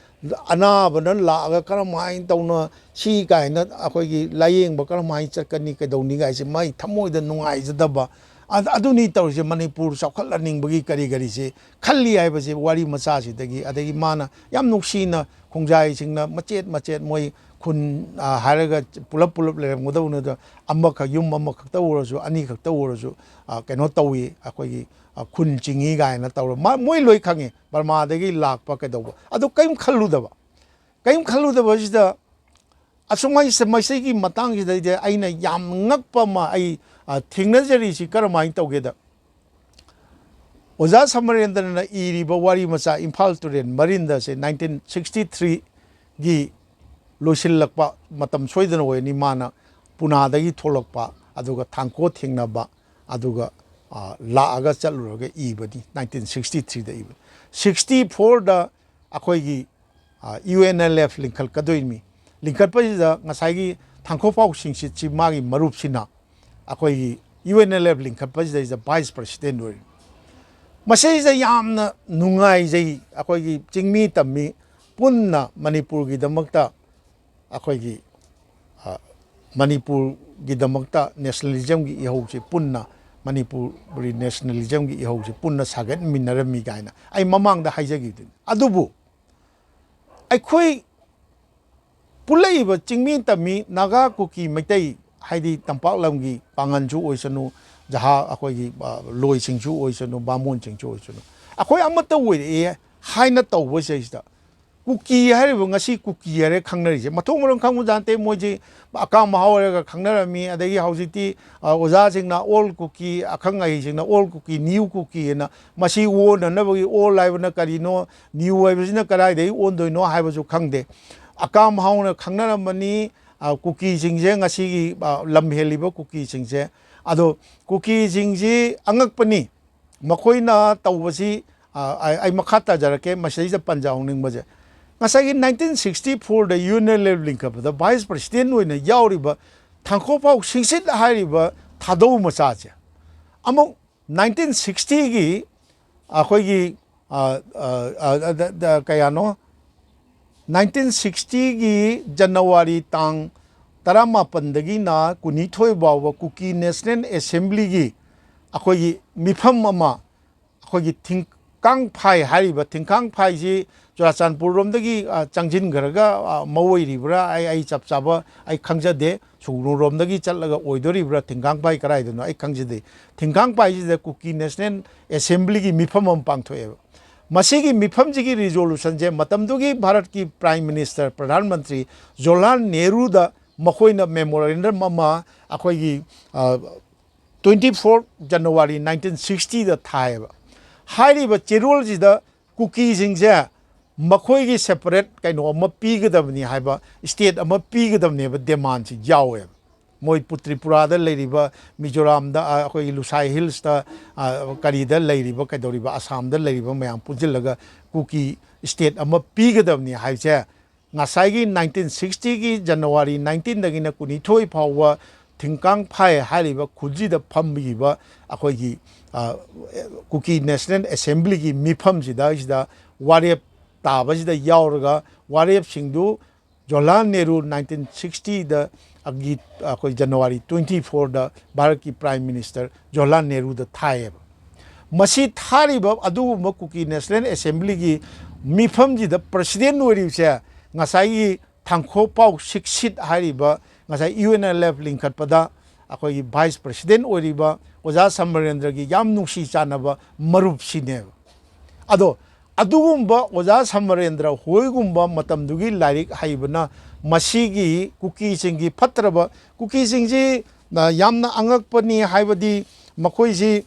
ꯑꯅꯥꯕꯅ ꯂꯥꯛꯑꯒ ꯀꯔꯝꯍꯥꯏꯅ ꯇꯧꯅ ꯁꯤ ꯀꯥꯏꯅ ꯑꯩꯈꯣꯏꯒꯤ ꯂꯥꯌꯦꯡꯕ ꯀꯔꯝꯍꯥꯏꯅ ꯆꯠꯀꯅꯤ, ꯀꯩꯗꯧꯅꯤ ꯀꯥꯏꯁꯦ ꯃꯥꯏ ꯊꯃꯣꯏꯗ ꯅꯨꯡꯉꯥꯏꯖꯗꯕ꯫ ꯑ-, ꯑꯗꯨꯅꯤ ꯇꯧꯔꯤꯁꯦ, ꯃꯅꯤꯄꯨꯔ ꯆꯥꯎꯈꯠꯍꯟꯅꯤꯡꯕꯒꯤ ꯀꯔꯤ ꯀꯔꯤꯁꯦ ꯈꯜꯂꯤ ꯍꯥꯏꯕꯁꯦ ꯋꯥꯔꯤ ꯃꯆꯥꯁꯤꯗꯒꯤ꯫ ꯑꯗꯒꯤ ꯃꯥꯅ ꯌꯥꯝ ꯅꯨꯡꯁꯤꯅ ꯈꯣꯡꯖꯥꯏꯁꯤꯡꯅ ꯃꯆꯦꯠ ꯃꯆꯦꯠ ꯃꯣꯏ ꯈꯨꯟ, ꯑ, ꯍꯥꯏꯔꯒ ꯄꯨꯂꯞ ꯄꯨꯂꯞ ꯂꯩꯔꯝꯒꯗꯧꯕꯅꯤꯗ, ꯑꯃꯈꯛ, ꯌꯨꯝ ꯑꯃꯈꯛꯇ ꯑꯣꯏꯔꯁꯨ, ꯑꯅꯤꯈꯛꯇ ꯑꯣꯏꯔꯁꯨ, ꯑ, ꯀꯩꯅꯣ ꯇꯧꯏ, ꯑꯩꯈꯣꯏꯒꯤ, ꯑ, ꯈꯨꯟ ꯆꯤꯡꯏ ꯀꯥꯏꯅ ꯇꯧꯔ ꯃꯥ-, ꯃꯣꯏ ꯂꯣꯏ ꯈꯪꯉꯤ ꯕꯔꯃꯥꯗꯒꯤ ꯂꯥꯛꯄ ꯀꯩꯗꯧꯕ꯫ ꯑꯗꯨ ꯀꯔꯤꯝ ꯈꯜꯂꯨꯗꯕ꯫ ꯀꯔꯤꯝ ꯈꯜꯂꯨꯗꯕꯁꯤꯗ ꯑꯁꯨꯃꯥꯏꯅ ꯃꯁꯤꯒꯤ ꯃꯇꯥꯡꯁꯤꯗꯩꯗ ꯑꯩꯅ ꯌꯥꯝ ꯉꯛꯄ ꯑꯃ ꯑꯩ ꯊꯦꯡꯅꯖꯔꯤꯁꯤ ꯀꯔꯝꯍꯥꯏꯅ ꯇꯧꯒꯦꯗ, ꯑꯣꯖꯥ ꯁꯃꯔꯦꯟꯗ꯭ꯔꯅ ꯏꯔꯤꯕ ꯋꯥꯔꯤ ꯃꯆꯥ ꯏꯝꯐꯥꯜ ꯇꯨꯔꯦꯜ ꯃꯔꯤꯟꯗꯁꯦ ꯅꯥꯏꯟꯇꯤꯟ ꯁꯤꯛꯁꯇꯤ ꯊ꯭ꯔꯤꯒꯤ ꯂꯣꯏꯁꯤꯜꯂꯛꯄ ꯃꯇꯝ ꯁꯣꯏꯗꯅ ꯑꯣꯏꯅꯤ꯫ ꯃꯥꯅ ꯄꯨꯅꯥꯗꯒꯤ ꯊꯣꯛꯂꯛꯄ, ꯑꯗꯨꯒ ꯊꯥꯡꯀꯣ ꯊꯦꯡꯅꯕ, ꯑꯗꯨꯒ ꯂꯥꯛꯑꯒ ꯆꯠꯂꯨꯔꯒ ꯏꯕꯅꯤ, ꯅꯥꯏꯟꯇꯤꯟ ꯁꯤꯛꯁꯇꯤ ꯊ꯭ꯔꯤꯗ ꯏꯕꯅꯤ꯫ ꯁꯤꯛꯁꯇꯤ ꯐꯣꯔꯗ ꯑꯩꯈꯣꯏꯒꯤ ꯌꯨ ꯑꯦꯟ ꯑꯦꯜ ꯑꯦꯐ ꯂꯤꯡꯈꯠꯀꯗꯣꯏꯅꯤ꯫ ꯂꯤꯡꯈꯠꯄꯁꯤꯗ ꯉꯁꯥꯏꯒꯤ ꯊꯥꯡꯈꯣꯄꯥꯎ ꯁꯤꯡꯁꯤꯠꯁꯤ ꯃꯥꯒꯤ ꯃꯔꯨꯞꯁꯤꯅ ꯑꯩꯈꯣꯏꯒꯤ ꯌꯨ ꯑꯦꯟ ꯑꯦꯜ ꯑꯦꯐ ꯂꯤꯡꯈꯠꯄꯁꯤꯗꯩꯁꯤꯗ ꯚꯥꯏꯁ ꯄ꯭ꯔꯁꯤꯗꯦꯟ ꯑꯣꯏꯔꯤ꯫ ꯃꯁꯤꯗ ꯌꯥꯝꯅ ꯅꯨꯡꯉꯥꯏꯖꯩ꯫ ꯑꯩꯈꯣꯏꯒꯤ ꯆꯤꯡꯃꯤ ꯇꯝꯃꯤ ꯄꯨꯟꯅ ꯃꯅꯤꯄꯨꯔꯒꯤꯗꯃꯛꯇ, ꯑꯩꯈꯣꯏꯒꯤ ꯃꯅꯤꯄꯨꯔꯒꯤꯗꯃꯛꯇ ꯅꯦꯁꯅꯦꯂꯤꯖꯝꯒꯤ ꯏꯍꯧꯁꯤ ꯄꯨꯟꯅ, ꯃꯅꯤꯄꯨꯔꯤ ꯅꯦꯁꯅꯦꯂꯤꯖꯝꯒꯤ ꯏꯍꯧꯁꯤ ꯄꯨꯟꯅ ꯁꯥꯒꯠꯃꯤꯟꯅꯔꯝꯃꯤ ꯀꯥꯏꯅ ꯑꯩ ꯃꯃꯥꯡꯗ ꯍꯥꯏꯖꯈꯤꯕꯗꯨꯅꯤ꯫ ꯑꯗꯨꯕꯨ ꯑꯩꯈꯣꯏ ꯄꯨꯜꯂꯛꯏꯕ ꯆꯤꯡꯃꯤ ꯇꯝꯃꯤ ꯅꯥꯒꯥ, ꯀꯨꯀꯤ, ꯃꯩꯇꯩ, ꯍꯥꯏꯗꯤ ꯇꯝꯄꯥꯛ ꯂꯝꯒꯤ ꯄꯥꯡꯒꯜꯁꯨ ꯑꯣꯏꯁꯅꯨ, ꯖꯍꯥ ꯑꯩꯈꯣꯏꯒꯤ ꯂꯣꯏꯁꯤꯡꯁꯨ ꯑꯣꯏꯁꯅꯨ, ꯕꯥꯃꯣꯟꯁꯤꯡꯁꯨ ꯑꯣꯏꯁꯅꯨ, ꯑꯩꯈꯣꯏ ꯑꯃꯠꯇ ꯑꯣꯏꯔꯛꯑꯦ ꯍꯥꯏꯅ ꯇꯧꯕꯁꯤꯗꯩꯁꯤꯗ ꯀꯨꯀꯤ ꯍꯥꯏꯔꯤꯕ, ꯉꯁꯤ ꯀꯨꯀꯤ ꯍꯥꯏꯔꯦ ꯈꯪꯅꯔꯤꯁꯦ, ꯃꯊꯣꯡ ꯃꯔꯝ ꯈꯪꯕꯖꯥꯠ ꯅꯠꯇꯦ꯫ ꯃꯣꯏꯁꯤ ꯑꯀꯥꯝ ꯑꯍꯥꯎ ꯍꯥꯏꯔꯒ ꯈꯪꯅꯔꯝꯃꯤ꯫ ꯑꯗꯒꯤ ꯍꯧꯖꯤꯛꯇꯤ ꯑꯣꯖꯥꯁꯤꯡꯅ ꯑꯣꯜ ꯀꯨꯀꯤ, ꯑꯈꯪ ꯑꯍꯩꯁꯤꯡꯅ ꯑꯣꯜ ꯀꯨꯀꯤ, ꯅ꯭ꯌꯨ ꯀꯨꯀꯤ ꯑꯅ, ꯃꯁꯤ ꯑꯣꯟꯅꯅꯕꯒꯤ ꯑꯣꯜ ꯍꯥꯏꯕꯅ ꯀꯔꯤꯅꯣ, ꯅ꯭ꯌꯨ ꯍꯥꯏꯕꯁꯤꯅ ꯀꯗꯥꯏꯗꯒꯤ ꯑꯣꯟꯗꯣꯏꯅꯣ ꯍꯥꯏꯕꯁꯨ ꯈꯪꯗꯦ꯫ ꯑꯀꯥꯝ ꯍꯥꯎꯅ ꯈꯪꯅꯔꯝꯕꯅꯤ ꯀꯨꯀꯤꯁꯤꯡꯁꯦ, ꯉꯁꯤꯒꯤ ꯂꯝ ꯍꯦꯜꯂꯤꯕ ꯀꯨꯀꯤꯁꯤꯡꯁꯦ꯫ ꯑꯗꯣ ꯀꯨꯀꯤꯁꯤꯡꯁꯤ ꯑꯉꯛꯄꯅꯤ꯫ ꯃꯈꯣꯏꯅ ꯇꯧꯕꯁꯤ ꯑꯩ ꯃꯈꯥ ꯇꯥꯖꯔꯛꯀꯦ꯫ ꯃꯁꯤꯗꯩꯗ ꯄꯟꯖꯍꯧꯅꯤꯡꯕꯁꯦ, ꯉꯁꯥꯏꯒꯤ ꯅꯥꯏꯟꯇꯤꯟ ꯁꯤꯛꯁꯇꯤ ꯐꯣꯔꯗ ꯌꯨ ꯑꯦꯟ ꯑꯦꯜ ꯑꯦꯐ ꯂꯤꯡꯈꯠꯄꯗ ꯚꯥꯏꯁ ꯄ꯭ꯔꯁꯤꯗꯦꯟ ꯑꯣꯏꯅ ꯌꯥꯎꯔꯤꯕ ꯊꯥꯡꯈꯣꯄꯥꯎ ꯁꯤꯡꯁꯤꯠ ꯍꯥꯏꯔꯤꯕ ꯊꯥꯗꯧ ꯃꯆꯥꯁꯦ ꯑꯃꯨꯛ ꯅꯥꯏꯟꯇꯤꯟ ꯁꯤꯛꯁꯇꯤꯒꯤ ꯑꯩꯈꯣꯏꯒꯤ ꯀꯌꯥꯅꯣ, ꯅꯥꯏꯟꯇꯤꯟ ꯁꯤꯛꯁꯇꯤꯒꯤ ꯖꯅꯋꯥꯔꯤ ꯇꯥꯡ ꯇꯔꯥꯃꯥꯄꯟꯗꯒꯤꯅ ꯀꯨꯟꯅꯤꯊꯣꯏ ꯐꯥꯎꯕ ꯀꯨꯀꯤ ꯅꯦꯁꯅꯦꯜ ꯑꯦꯁꯦꯝꯕ꯭ꯂꯤꯒꯤ ꯑꯩꯈꯣꯏꯒꯤ ꯃꯤꯐꯝ ꯑꯃ, ꯑꯩꯈꯣꯏꯒꯤ ꯊꯤꯡꯀꯥꯡꯐꯥꯏ ꯍꯥꯏꯔꯤꯕ, ꯊꯤꯡꯀꯥꯡꯐꯥꯏꯁꯤ ꯆꯨꯔꯥꯆꯥꯟꯄꯨꯔꯔꯣꯝꯗꯒꯤ ꯆꯪꯁꯤꯟꯈ꯭ꯔꯒ ꯃꯧ ꯑꯣꯏꯔꯤꯕ꯭ꯔꯥ, ꯑꯩ ꯑꯩ ꯆꯞ ꯆꯥꯕ ꯑꯩ ꯈꯪꯖꯗꯦ꯫ ꯁꯨꯒꯅꯨꯔꯣꯝꯗꯒꯤ ꯆꯠꯂꯒ ꯑꯣꯏꯗꯣꯔꯤꯕ꯭ꯔꯥ, ꯊꯤꯡꯈꯥꯡꯄꯥꯏ ꯀꯗꯥꯏꯗꯅꯣ ꯑꯩ ꯈꯪꯖꯗꯦ꯫ ꯊꯤꯡꯈꯥꯡꯄꯥꯏꯁꯤꯗ ꯀꯨꯀꯤ ꯅꯦꯁꯅꯦꯜ ꯑꯦꯁꯦꯝꯕ꯭ꯂꯤꯒꯤ ꯃꯤꯐꯝ ꯑꯃ ꯄꯥꯡꯊꯣꯛꯑꯦꯕ꯫ ꯃꯁꯤꯒꯤ ꯃꯤꯐꯝꯁꯤꯒꯤ ꯔꯤꯖꯣꯂꯨꯁꯟꯁꯦ ꯃꯇꯝꯗꯨꯒꯤ ꯚꯥꯔꯠꯀꯤ ꯄ꯭ꯔꯥꯏꯝ ꯃꯤꯅꯤꯁꯇꯔ, ꯄ꯭ꯔꯙꯥꯟ ꯃꯟꯇ꯭ꯔꯤ ꯖꯋꯥꯍꯔꯂꯥꯜ ꯅꯦꯍꯔꯨꯗ ꯃꯈꯣꯏꯅ ꯃꯦꯃꯣꯔꯦꯟꯗꯝ ꯑꯃ ꯑꯩꯈꯣꯏꯒꯤ ꯇ꯭ꯋꯦꯟꯇꯤ ꯐꯣꯔ ꯖꯅꯋꯥꯔꯤ ꯅꯥꯏꯟꯇꯤꯟ ꯁꯤꯛꯁꯇꯤꯗ ꯊꯥꯏꯌꯦꯕ꯫ ꯍꯥꯏꯔꯤꯕ ꯆꯦꯔꯣꯜꯁꯤꯗ ꯀꯨꯀꯤꯁꯤꯡꯁꯦ ꯃꯈꯣꯏꯒꯤ ꯁꯦꯄꯔꯦꯠ ꯀꯩꯅꯣ ꯑꯃ ꯄꯤꯒꯗꯕꯅꯤ ꯍꯥꯏꯕ, ꯏꯁꯇꯦꯠ ꯑꯃ ꯄꯤꯒꯗꯕꯅꯦꯕ ꯗꯦꯃꯥꯟꯁꯤ ꯌꯥꯎꯋꯦꯕ꯫ ꯃꯣꯏ ꯄꯨ-, ꯇ꯭ꯔꯤꯄꯨꯔꯥꯗ ꯂꯩꯔꯤꯕ, ꯃꯤꯖꯣꯔꯥꯝꯗ, ꯑ, ꯑꯩꯈꯣꯏꯒꯤ ꯂꯨꯁꯥꯏ ꯍꯤꯜꯁꯇ, ꯑ, ꯀꯔꯤꯗ ꯂꯩꯔꯤꯕ, ꯀꯩꯗꯧꯔꯤꯕ, ꯑꯁꯥꯝꯗ ꯂꯩꯔꯤꯕ ꯃꯌꯥꯝ ꯄꯨꯟꯁꯤꯜꯂꯒ ꯀꯨꯀꯤ ꯏꯁꯇꯦꯠ ꯑꯃ ꯄꯤꯒꯗꯕꯅꯤ ꯍꯥꯏꯕꯁꯦ ꯉꯁꯥꯏꯒꯤ ꯅꯥꯏꯟꯇꯤꯟ ꯁꯤꯛꯁꯇꯤꯒꯤ ꯖꯅꯋꯥꯔꯤ ꯅꯥꯏꯟꯇꯤꯟꯗꯒꯤꯅ ꯀꯨꯟꯅꯤꯊꯣꯏ ꯐꯥꯎꯕ ꯊꯤꯡꯀꯥꯡ ꯐꯥꯏ ꯍꯥꯏꯔꯤꯕ ꯈꯨꯜꯁꯤꯗ ꯐꯝꯕꯤꯈꯤꯕ ꯑꯩꯈꯣꯏꯒꯤ, ꯑ, ꯀꯨꯀꯤ ꯅꯦꯁꯅꯦꯜ ꯑꯦꯁꯦꯝꯕ꯭ꯂꯤꯒꯤ ꯃꯤꯐꯝꯁꯤꯗ, ꯁꯤꯗ ꯋꯥꯔꯦꯞ ꯇꯥꯕꯁꯤꯗ ꯌꯥꯎꯔꯒ ꯋꯥꯔꯦꯞꯁꯤꯡꯗꯨ ꯖꯋꯥꯍꯔꯂꯥꯜ ꯅꯦꯍꯔꯨ ꯅꯥꯏꯟꯇꯤꯟ ꯁꯤꯛꯁꯇꯤꯗ ꯑꯒꯤ ꯑꯩꯈꯣꯏ ꯖꯅꯋꯥꯔꯤ ꯇ꯭ꯋꯦꯟꯇꯤ ꯐꯣꯔꯗ ꯚꯥꯔꯠꯀꯤ ꯄ꯭ꯔꯥꯏꯝ ꯃꯤꯅꯤꯁꯇꯔ ꯖꯋꯥꯍꯔꯂꯥꯜ ꯅꯦꯍꯔꯨꯗ ꯊꯥꯏꯌꯦꯕ꯫ ꯃꯁꯤ ꯊꯥꯔꯤꯕ ꯑꯗꯨꯒꯨꯝꯕ ꯀꯨꯀꯤ ꯅꯦꯁꯅꯦꯜ ꯑꯦꯁꯦꯝꯕ꯭ꯂꯤꯒꯤ ꯃꯤꯐꯝꯁꯤꯗ ꯄ꯭ꯔꯁꯤꯗꯦꯟ ꯑꯣꯏꯔꯤꯕꯁꯦ ꯉꯁꯥꯏꯒꯤ ꯊꯥꯡꯈꯣꯄꯥꯎ ꯁꯤꯛꯁꯤꯠ ꯍꯥꯏꯔꯤꯕ, ꯉꯁꯥꯏ ꯌꯨ ꯑꯦꯟ ꯑꯦꯜ ꯑꯦꯐ ꯂꯤꯡꯈꯠꯄꯗ ꯑꯩꯈꯣꯏꯒꯤ ꯚꯥꯏꯁ ꯄ꯭ꯔꯁꯤꯗꯦꯟ ꯑꯣꯏꯔꯤꯕ ꯑꯣꯖꯥ ꯁꯃꯔꯦꯟꯗ꯭ꯔꯒꯤ ꯌꯥꯝ ꯅꯨꯡꯁꯤ ꯆꯥꯟꯅꯕ ꯃꯔꯨꯞꯁꯤꯅꯦꯕ꯫ ꯑꯗꯣ ꯑꯗꯨꯒꯨꯝꯕ ꯑꯣꯖꯥ ꯁꯃꯔꯦꯟꯗ꯭ꯔ ꯍꯣꯏꯒꯨꯝꯕ ꯃꯇꯝꯗꯨꯒꯤ ꯂꯥꯏꯔꯤꯛ ꯍꯩꯕꯅ ꯃꯁꯤꯒꯤ ꯀꯨꯀꯤꯁꯤꯡꯒꯤ ꯐꯠꯇ꯭ꯔꯕ, ꯀꯨꯀꯤꯁꯤꯡꯁꯤ, ꯑ, ꯌꯥꯝꯅ ꯑꯉꯛꯄꯅꯤ ꯍꯥꯏꯕꯗꯤ ꯃꯈꯣꯏꯁꯤ,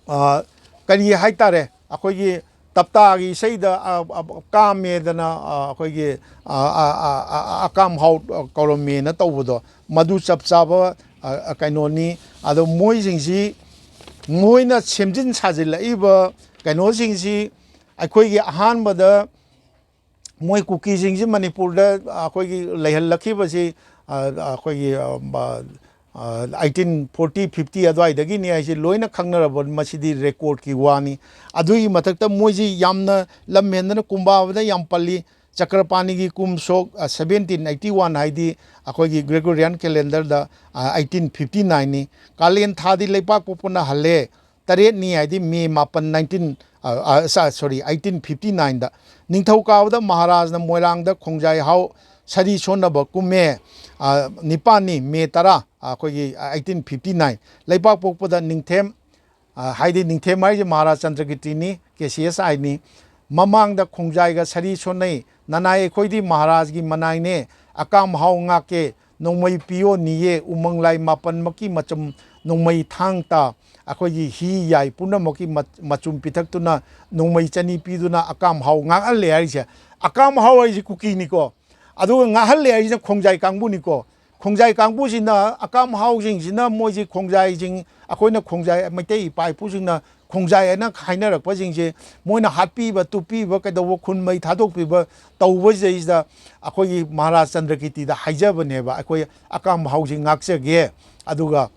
ꯑ, ꯀꯔꯤ ꯍꯥꯏꯇꯥꯔꯦ, ꯑꯩꯈꯣꯏꯒꯤ ꯇꯞꯇꯥꯒꯤ ꯏꯁꯩꯗ, ꯑ, ꯑ, ꯀꯥꯝꯃꯦꯗꯅ, ꯑ, ꯑꯩꯈꯣꯏꯒꯤ, ꯑ, ꯑ, ꯑ, ꯑ, ꯑꯀꯥꯝ ꯍꯥꯎ ꯀꯧꯔꯝꯃꯦꯅ ꯇꯧꯕꯗꯣ, ꯃꯗꯨ ꯆꯞ ꯆꯥꯕ, ꯑ, ꯑ, ꯀꯩꯅꯣꯅꯤ꯫ ꯑꯗꯣ ꯃꯣꯏꯁꯤꯡꯁꯤ, ꯃꯣꯏꯅ ꯁꯦꯝꯖꯤꯟ ꯁꯥꯖꯤꯜꯂꯛꯏꯕ ꯀꯩꯅꯣꯁꯤꯡꯁꯤ ꯑꯩꯈꯣꯏꯒꯤ ꯑꯍꯥꯟꯕꯗ ꯃꯣꯏ ꯀꯨꯀꯤꯁꯤꯡꯁꯤ ꯃꯅꯤꯄꯨꯔꯗ ꯑꯩꯈꯣꯏꯒꯤ ꯂꯩꯍꯜꯂꯛꯈꯤꯕꯁꯤ, ꯑ, ꯑꯩꯈꯣꯏꯒꯤ, ꯑ, ꯑ, ꯑꯩꯇꯤꯟ ꯐꯣꯔꯇꯤ ꯐꯤꯐꯇꯤ ꯑꯗꯨꯋꯥꯏꯗꯒꯤꯅꯤ ꯍꯥꯏꯁꯤ ꯂꯣꯏꯅ ꯈꯪꯅꯔꯕ, ꯃꯁꯤꯗꯤ ꯔꯦꯀꯣꯔꯠꯀꯤ ꯋꯥꯅꯤ꯫ ꯑꯗꯨꯒꯤ ꯃꯊꯛꯇ ꯃꯣꯏꯁꯤ ꯌꯥꯝꯅ ꯂꯝ ꯍꯦꯟꯗꯅ ꯀꯨꯝꯕꯥꯕꯗ ꯌꯥꯝ ꯄꯜꯂꯤ꯫ ꯆꯀ꯭ꯔꯄꯥꯅꯤꯒꯤ ꯀꯨꯝ ꯁꯣꯛ, ꯑ, ꯁꯚꯦꯟꯇꯤꯟ ꯑꯩꯠꯇꯤ ꯋꯥꯟ ꯍꯥꯏꯗꯤ ꯑꯩꯈꯣꯏꯒꯤ ꯒ꯭ꯔꯦꯒꯣꯔꯤꯌꯥꯟ ꯀꯦꯂꯦꯟꯗꯔꯗ, ꯑ, ꯑꯩꯇꯤꯟ ꯐꯤꯐꯇꯤ ꯅꯥꯏꯟꯅꯤ꯫ ꯀꯥꯂꯦꯟ ꯊꯥꯗꯤ ꯂꯩꯄꯥꯛ ꯄꯣꯛꯄꯅ ꯍꯜꯂꯦ꯫ ꯇꯔꯦꯠꯅꯤ ꯍꯥꯏꯗꯤ ꯃꯦ ꯃꯥꯄꯟ, ꯅꯥꯏꯟꯇꯤꯟ, ꯑ, ꯑ, ꯁ-, ꯁꯣꯔꯤ, ꯑꯩꯇꯤꯟ ꯐꯤꯐꯇꯤ ꯅꯥꯏꯟꯗ꯫ ꯅꯤꯡꯊꯧꯀꯥꯕꯗ ꯃꯍꯥꯔꯥꯖꯅ ꯃꯣꯏꯔꯥꯡꯗ ꯈꯣꯡꯖꯥꯏ ꯍꯥꯎ ꯁꯔꯤ ꯁꯣꯟꯅꯕ ꯀꯨꯝꯃꯦ꯫ ꯑ, ꯅꯤꯄꯥꯟꯅꯤ, ꯃꯦ ꯇꯔꯥ, ꯑ, ꯑꯩꯈꯣꯏꯒꯤ, ꯑ, ꯑꯩꯇꯤꯟ ꯐꯤꯐꯇꯤ ꯅꯥꯏꯟ꯫ ꯂꯩꯄꯥꯛ ꯄꯣꯛꯄꯗ ꯅꯤꯡꯊꯦꯝ ꯍꯥꯏꯗꯤ ꯅꯤꯡꯊꯦꯝ ꯍꯥꯏꯁꯦ ꯃꯍꯥꯔꯥꯖ ꯆꯟꯗ꯭ꯔꯀꯤꯔꯇꯤꯅꯤ, ꯀꯦ ꯁꯤ ꯑꯦꯁ ꯑꯥꯏꯅꯤ꯫ ꯃꯃꯥꯡꯗ ꯈꯣꯡꯖꯥꯏꯒ ꯁꯔꯤ ꯁꯣꯟꯅꯩ, ꯅꯅꯥꯏ ꯑꯩꯈꯣꯏꯗꯤ ꯃꯍꯥꯔꯥꯖꯒꯤ ꯃꯅꯥꯏꯅꯦ, ꯑꯀꯥꯝ ꯍꯥꯎ ꯉꯥꯛꯀꯦ, ꯅꯣꯡꯃꯩ ꯄꯤꯌꯣ ꯅꯤꯌꯦ, ꯎꯃꯪ ꯂꯥꯏ ꯃꯥꯄꯟꯃꯛꯀꯤ ꯃꯆꯨꯝ, ꯅꯣꯡꯃꯩ ꯊꯥꯡ ꯇꯥ, ꯑꯩꯈꯣꯏꯒꯤ ꯍꯤ ꯌꯥꯏ ꯄꯨꯝꯅꯃꯛꯀꯤ ꯃꯆꯨꯝ ꯄꯤꯊꯛꯇꯨꯅ ꯅꯣꯡꯃꯩ ꯆꯅꯤ ꯄꯤꯗꯨꯅ ꯑꯀꯥꯝ ꯍꯥꯎ ꯉꯥꯛꯍꯜꯂꯦ ꯍꯥꯏꯔꯤꯁꯦ꯫ ꯑꯀꯥꯝ ꯍꯥꯎ ꯍꯥꯏꯁꯤ ꯀꯨꯀꯤꯅꯤꯀꯣ, ꯑꯗꯨꯒ ꯉꯥꯛꯍꯜꯂꯦ ꯍꯥꯏꯁꯤꯅ ꯈꯣꯡꯖꯥꯏ ꯀꯥꯡꯕꯨꯅꯤꯀꯣ꯫ ꯈꯣꯡꯖꯥꯏ ꯀꯥꯡꯕꯨꯁꯤꯅ, ꯑꯀꯥꯝ ꯍꯥꯎꯁꯤꯡꯁꯤꯅ, ꯃꯣꯏꯁꯤ ꯈꯣꯡꯖꯥꯏꯁꯤꯡ, ꯑꯩꯈꯣꯏꯅ ꯈꯣꯡꯖꯥꯏ, ꯃꯩꯇꯩ ꯏꯄꯥ ꯏꯄꯨꯁꯤꯡꯅ ꯈꯣꯡꯖꯥꯏ ꯍꯥꯏꯅ ꯍꯥꯏꯅꯔꯛꯄꯁꯤꯡꯁꯦ, ꯃꯣꯏꯅ ꯍꯥꯠꯄꯤꯕ, ꯇꯨꯞꯄꯤꯕ, ꯀꯩꯗꯧꯕ, ꯈꯨꯟ ꯃꯩ ꯊꯥꯗꯣꯛꯄꯤꯕ ꯇꯧꯕꯁꯤꯗꯩꯁꯤꯗ ꯑꯩꯈꯣꯏꯒꯤ ꯃꯍꯥꯔꯥꯖ ꯆꯟꯗ꯭ꯔꯀꯤꯔꯇꯤꯗ ꯍꯥꯏꯖꯕꯅꯦꯕ, ꯑꯩꯈꯣꯏ ꯑꯀꯥꯝ ꯍꯥꯎꯁꯤ ꯉꯥꯛꯆꯒꯦ, ꯑꯗꯨꯒ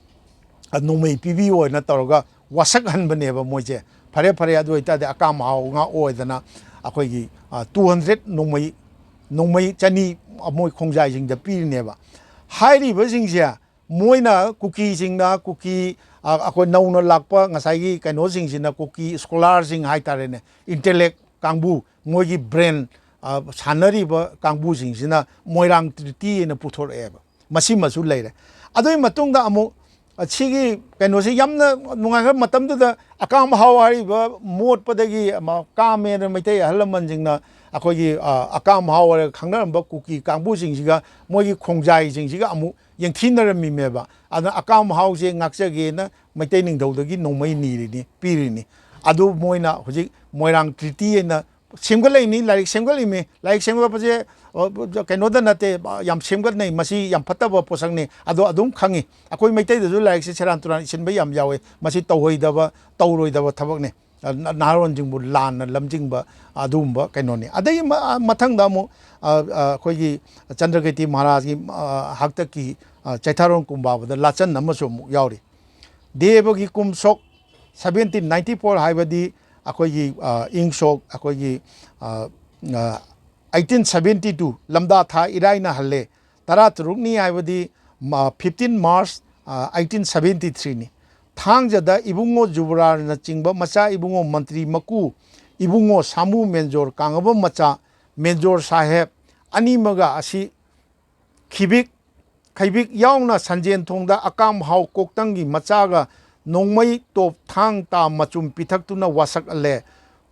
ꯅꯣꯡꯃꯩ ꯄꯤꯕꯤꯌꯣ ꯍꯥꯏꯅ ꯇꯧꯔꯒ ꯋꯥꯁꯛꯍꯟꯕꯅꯦꯕ ꯃꯣꯏꯁꯦ꯫ ꯐꯔꯦ ꯐꯔꯦ, ꯑꯗꯨ ꯑꯣꯏꯇꯥꯔꯗꯤ ꯑꯀꯥꯝ ꯍꯥꯎ ꯉꯥꯛꯑꯣ ꯍꯥꯏꯗꯅ ꯑꯩꯈꯣꯏꯒꯤ ꯇꯨ ꯍꯟꯗ꯭ꯔꯦꯠ ꯅꯣꯡꯃꯩ, ꯅꯣꯡꯃꯩ ꯆꯅꯤ ꯃꯣꯏ ꯈꯣꯡꯖꯥꯏꯁꯤꯡꯗ ꯄꯤꯔꯤꯅꯦꯕ꯫ ꯍꯥꯏꯔꯤꯕꯁꯤꯡꯁꯦ ꯃꯣꯏꯅ, ꯀꯨꯀꯤꯁꯤꯡꯅ, ꯀꯨꯀꯤ, ꯑ, ꯑꯩꯈꯣꯏ ꯅꯧꯅ ꯂꯥꯛꯄ ꯉꯁꯥꯏꯒꯤ ꯀꯩꯅꯣꯁꯤꯡꯁꯤꯅ, ꯀꯨꯀꯤ ꯁ꯭ꯀꯣꯂꯥꯔꯁꯤꯡ ꯍꯥꯏꯇꯥꯔꯦꯅꯦ, ꯏꯟꯇꯦꯂꯦꯛ ꯀꯥꯡꯕꯨ, ꯃꯣꯏꯒꯤ ꯕ꯭ꯔꯦꯟ, ꯑ, ꯁꯥꯟꯅꯔꯤꯕ ꯀꯥꯡꯕꯨꯁꯤꯡꯁꯤꯅ ꯃꯣꯏꯔꯥꯡ ꯇ꯭ꯔꯤꯇꯤ ꯍꯥꯏꯅ ꯄꯨꯊꯣꯔꯛꯑꯦꯕ꯫ ꯃꯁꯤꯃꯁꯨ ꯂꯩꯔꯦ꯫ ꯑꯗꯨꯒꯤ ꯃꯇꯨꯡꯗ ꯑꯃꯨꯛ ꯁꯤꯒꯤ ꯀꯩꯅꯣꯁꯤ ꯌꯥꯝꯅ ꯅꯨꯡꯉꯥꯏꯈ꯭ꯔ ꯃꯇꯝꯗꯨꯗ, ꯑꯀꯥꯝ ꯍꯥꯎ ꯍꯥꯏꯔꯤꯕ ꯃꯣꯠꯄꯗꯒꯤ ꯑꯃ ꯀꯥꯝꯃꯦꯅ ꯃꯩꯇꯩ ꯑꯍꯜ ꯂꯃꯟꯁꯤꯡꯅ ꯑꯩꯈꯣꯏꯒꯤ, ꯑ, ꯑꯀꯥꯝ ꯍꯥꯎ ꯍꯥꯏꯔꯒ ꯈꯪꯅꯔꯝꯕ ꯀꯨꯀꯤ ꯀꯥꯡꯕꯨꯁꯤꯡꯁꯤꯒ ꯃꯣꯏꯒꯤ ꯈꯣꯡꯖꯥꯏꯁꯤꯡꯁꯤꯒ ꯑꯃꯨꯛ ꯌꯦꯡꯊꯤꯅꯔꯝꯃꯤꯃꯦꯕ꯫ ꯑꯗꯨꯅ ꯑꯀꯥꯝ ꯍꯥꯎꯁꯦ ꯉꯥꯛꯆꯒꯦꯅ ꯃꯩꯇꯩ ꯅꯤꯡꯊꯧꯗꯒꯤ ꯅꯣꯡꯃꯩ ꯅꯤꯔꯤꯅꯤ, ꯄꯤꯔꯤꯅꯤ꯫ ꯑꯗꯨ ꯃꯣꯏꯅ ꯍꯧꯖꯤꯛ ꯃꯣꯏꯔꯥꯡ ꯇ꯭ꯔꯤꯇꯤ ꯍꯥꯏꯅ ꯁꯦꯝꯒꯠꯂꯛꯏꯅꯤ, ꯂꯥꯏꯔꯤꯛ ꯁꯦꯝꯒꯠꯂꯤꯃꯤ꯫ ꯂꯥꯏꯔꯤꯛ ꯁꯦꯝꯒꯠꯄꯁꯦ, ꯑ, ꯀꯩꯅꯣꯗ ꯅꯠꯇꯦ, ꯌꯥꯝ ꯁꯦꯝꯒꯠꯅꯩ꯫ ꯃꯁꯤ ꯌꯥꯝ ꯐꯠꯇꯕ ꯄꯣꯠꯁꯛꯅꯤ꯫ ꯑꯗꯣ ꯑꯗꯨꯝ ꯈꯪꯉꯤ, ꯑꯩꯈꯣꯏ ꯃꯩꯇꯩꯗꯁꯨ ꯂꯥꯏꯔꯤꯛꯁꯦ ꯁꯦꯔꯥꯟ ꯇꯨꯔꯥꯟ ꯏꯁꯤꯟꯕ ꯌꯥꯝ ꯌꯥꯎꯋꯦ꯫ ꯃꯁꯤ ꯇꯧꯍꯩꯗꯕ, ꯇꯧꯔꯣꯏꯗꯕ ꯊꯕꯛꯅꯤ꯫ ꯑ, ꯅ-, ꯅꯍꯥꯔꯣꯟꯁꯤꯡꯕꯨ ꯂꯥꯟꯅ ꯂꯝꯖꯤꯡꯕ ꯑꯗꯨꯒꯨꯝꯕ ꯀꯩꯅꯣꯅꯤ꯫ ꯑꯗꯒꯤ ꯃ-, ꯑ, ꯃꯊꯪꯗ ꯑꯃꯨꯛ, ꯑ, ꯑ, ꯑꯩꯈꯣꯏꯒꯤ ꯆꯟꯗ꯭ꯔꯀꯤꯔꯇꯤ ꯃꯍꯥꯔꯥꯖꯒꯤ, ꯑ, ꯍꯥꯛꯇꯛꯀꯤ, ꯑ, ꯆꯩꯊꯥꯔꯣꯟ ꯀꯨꯝꯕꯥꯕꯗ ꯂꯥꯆꯟ ꯑꯃꯁꯨ ꯑꯃꯨꯛ ꯌꯥꯎꯔꯤ꯫ ꯗꯦꯕꯒꯤ ꯀꯨꯝ ꯁꯣꯛ ꯁꯕꯦꯟꯇꯤꯟ ꯅꯥꯏꯟꯇꯤ ꯐꯣꯔ ꯍꯥꯏꯕꯗꯤ ꯑꯩꯈꯣꯏꯒꯤ, ꯑ, ꯏꯪ ꯁꯣꯛ ꯑꯩꯈꯣꯏꯒꯤ, ꯑ, ꯑ, ꯑꯩꯇꯤꯟ ꯁꯕꯦꯟꯇꯤ ꯇꯨ, ꯂꯝꯗꯥ ꯊꯥ ꯏꯔꯥꯏꯅ ꯍꯜꯂꯦ꯫ ꯇꯔꯥꯇꯔꯨꯛꯅꯤ ꯍꯥꯏꯕꯗꯤ ꯃ-, ꯐꯤꯐꯇꯤꯟ ꯃꯥꯔꯆ, ꯑ, ꯑꯩꯇꯤꯟ ꯁꯕꯦꯟꯇꯤ ꯊ꯭ꯔꯤꯅꯤ꯫ ꯊꯥꯡꯖꯗ ꯏꯕꯨꯡꯉꯣ ꯖꯨꯕꯔꯥꯖꯅꯆꯤꯡꯕ ꯃꯆꯥ ꯏꯕꯨꯡꯉꯣ ꯃꯟꯇ꯭ꯔꯤ ꯃꯀꯨ ꯏꯕꯨꯡꯉꯣ ꯁꯥꯃꯨ ꯃꯦꯟꯖꯣꯔ ꯀꯥꯡꯉꯕꯝ ꯃꯆꯥ ꯃꯦꯟꯖꯣꯔ ꯁꯥꯍꯦꯕ ꯑꯅꯤꯃꯒ ꯑꯁꯤ ꯈꯤꯕꯤꯛ, ꯈꯩꯕꯤꯛ ꯌꯥꯎꯅ ꯁꯟꯖꯦꯟ ꯊꯣꯡꯗ ꯑꯀꯥꯝ ꯍꯥꯎ ꯀꯣꯛꯇꯪꯒꯤ ꯃꯆꯥꯒ ꯅꯣꯡꯃꯩ ꯇꯣꯞ ꯊꯥꯡ ꯇꯥ ꯃꯆꯨꯝ ꯄꯤꯊꯛꯇꯨꯅ ꯋꯥꯁꯛꯍꯜꯂꯦ꯫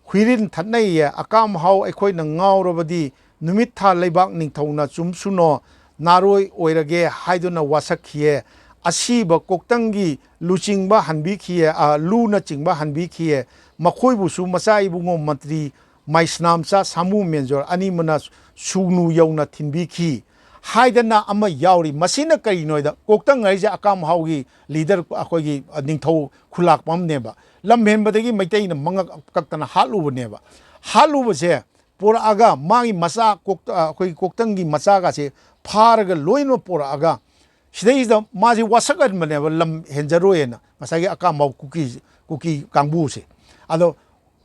ꯍꯨꯏꯔꯤꯟ ꯊꯠꯅꯩꯌꯦ꯫ ꯑꯀꯥꯝ ꯍꯥꯎ ꯑꯩꯈꯣꯏꯅ ꯉꯥꯎꯔꯕꯗꯤ ꯅꯨꯃꯤꯠ ꯊꯥ ꯂꯩꯕꯥꯛ ꯅꯤꯡꯊꯧꯅ ꯆꯨꯝꯁꯨꯅꯣ ꯅꯥꯔꯣꯏ ꯑꯣꯏꯔꯒꯦ ꯍꯥꯏꯗꯨꯅ ꯋꯥꯁꯛꯈꯤꯌꯦ꯫ ꯑꯁꯤꯕ ꯀꯣꯛꯇꯪꯒꯤ ꯂꯨꯆꯤꯡꯕ ꯍꯟꯕꯤꯈꯤꯌꯦ, ꯑ, ꯂꯨꯅ ꯆꯤꯡꯕ ꯍꯟꯕꯤꯈꯤꯌꯦ꯫ ꯃꯈꯣꯏꯕꯨꯁꯨ ꯃꯆꯥ ꯏꯕꯨꯡꯉꯣ ꯃꯟꯇ꯭ꯔꯤ ꯃꯩꯁꯅꯥꯝꯆꯥ ꯁꯥꯃꯨ ꯃꯦꯟꯖꯣꯔ ꯑꯅꯤꯃꯅ ꯁꯨꯒꯅꯨ ꯌꯧꯅ ꯊꯤꯟꯕꯤꯈꯤ ꯍꯥꯏꯗꯅ ꯑꯃ ꯌꯥꯎꯔꯤ꯫ ꯃꯁꯤꯅ ꯀꯔꯤꯅꯣ ꯍꯥꯏꯗ, ꯀꯣꯛꯇꯪ ꯍꯥꯏꯁꯦ ꯑꯀꯥꯝ ꯍꯥꯎꯒꯤ ꯂꯤꯗꯔ, ꯑꯩꯈꯣꯏꯒꯤ, ꯑ, ꯅꯤꯡꯊꯧ ꯈꯨꯂꯥꯛꯄꯝꯅꯦꯕ꯫ ꯂꯝ ꯍꯦꯟꯕꯗꯒꯤ ꯃꯩꯇꯩꯅ ꯃꯉꯛ ꯀꯛꯇꯅ ꯍꯥꯠꯂꯨꯕꯅꯦꯕ꯫ ꯍꯥꯠꯂꯨꯕꯁꯦ ꯄꯣꯔꯛꯑꯒ ꯃꯥꯒꯤ ꯃꯆꯥ ꯀꯣꯛ-, ꯑ, ꯑꯩꯈꯣꯏꯒꯤ ꯀꯣꯛꯇꯪꯒꯤ ꯃꯆꯥꯒꯁꯦ ꯐꯥꯔꯒ ꯂꯣꯏꯅꯃꯛ ꯄꯣꯔꯛꯑꯒ ꯁꯤꯗꯩꯁꯤꯗ ꯃꯥꯁꯤ ꯋꯥꯁꯛꯍꯟꯕꯅꯦꯕ, ꯂꯝ ꯍꯦꯟꯖꯔꯣꯏꯅ, ꯉꯁꯥꯏꯒꯤ ꯑꯀꯥꯝ ꯍꯥꯎ ꯀꯨꯀꯤ, ꯀꯨꯀꯤ ꯀꯥꯡꯕꯨꯁꯦ꯫ ꯑꯗꯣ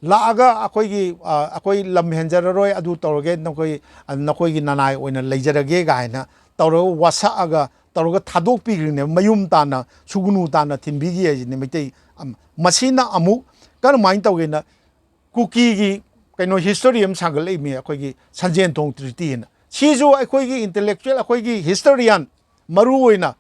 ꯂꯥꯛꯑꯒ ꯑꯩꯈꯣꯏꯒꯤ, ꯑ, "ꯑꯩꯈꯣꯏ ꯂꯝ ꯍꯦꯟꯖꯔꯔꯣꯏ, ꯑꯗꯨ ꯇꯧꯔꯒꯦ, ꯅꯈꯣꯏ, ꯑ, ꯅꯈꯣꯏꯒꯤ ꯅꯅꯥꯏ ꯑꯣꯏꯅ ꯂꯩꯖꯔꯒꯦ" ꯀꯥꯏꯅ ꯇꯧꯔꯒ ꯋꯥꯁꯛꯑꯒ ꯇꯧꯔꯒ ꯊꯥꯗꯣꯛꯄꯤꯈ꯭ꯔꯤꯅꯦꯕ, ꯃꯌꯨꯝ ꯇꯥꯅ, ꯁꯨꯒꯅꯨ ꯇꯥꯅ ꯊꯤꯟꯕꯤꯈꯤ ꯍꯥꯏꯁꯤꯅꯦ ꯃꯩꯇꯩ꯫ ꯑꯝ, ꯃꯁꯤꯅ ꯑꯃꯨꯛ ꯀꯔꯝꯍꯥꯏꯅ ꯇꯧꯒꯦꯅ, ꯀꯨꯀꯤꯒꯤ ꯀꯩꯅꯣ ꯍꯤꯁꯇꯣꯔꯤ ꯑꯃ ꯁꯥꯒꯠꯂꯛꯏꯃꯤ, ꯑꯩꯈꯣꯏꯒꯤ ꯁꯟꯖꯦꯟꯊꯣꯡ ꯇ꯭ꯔꯤꯇꯤꯅ꯫ ꯁꯤꯁꯨ ꯑꯩꯈꯣꯏꯒꯤ ꯏꯟꯇꯦꯂꯦꯛꯆꯨꯋꯦꯜ, ꯑꯩꯈꯣꯏꯒꯤ ꯍꯤꯁꯇꯣꯔꯤꯌꯥꯟ, ꯃꯔꯨ ꯑꯣꯏꯅ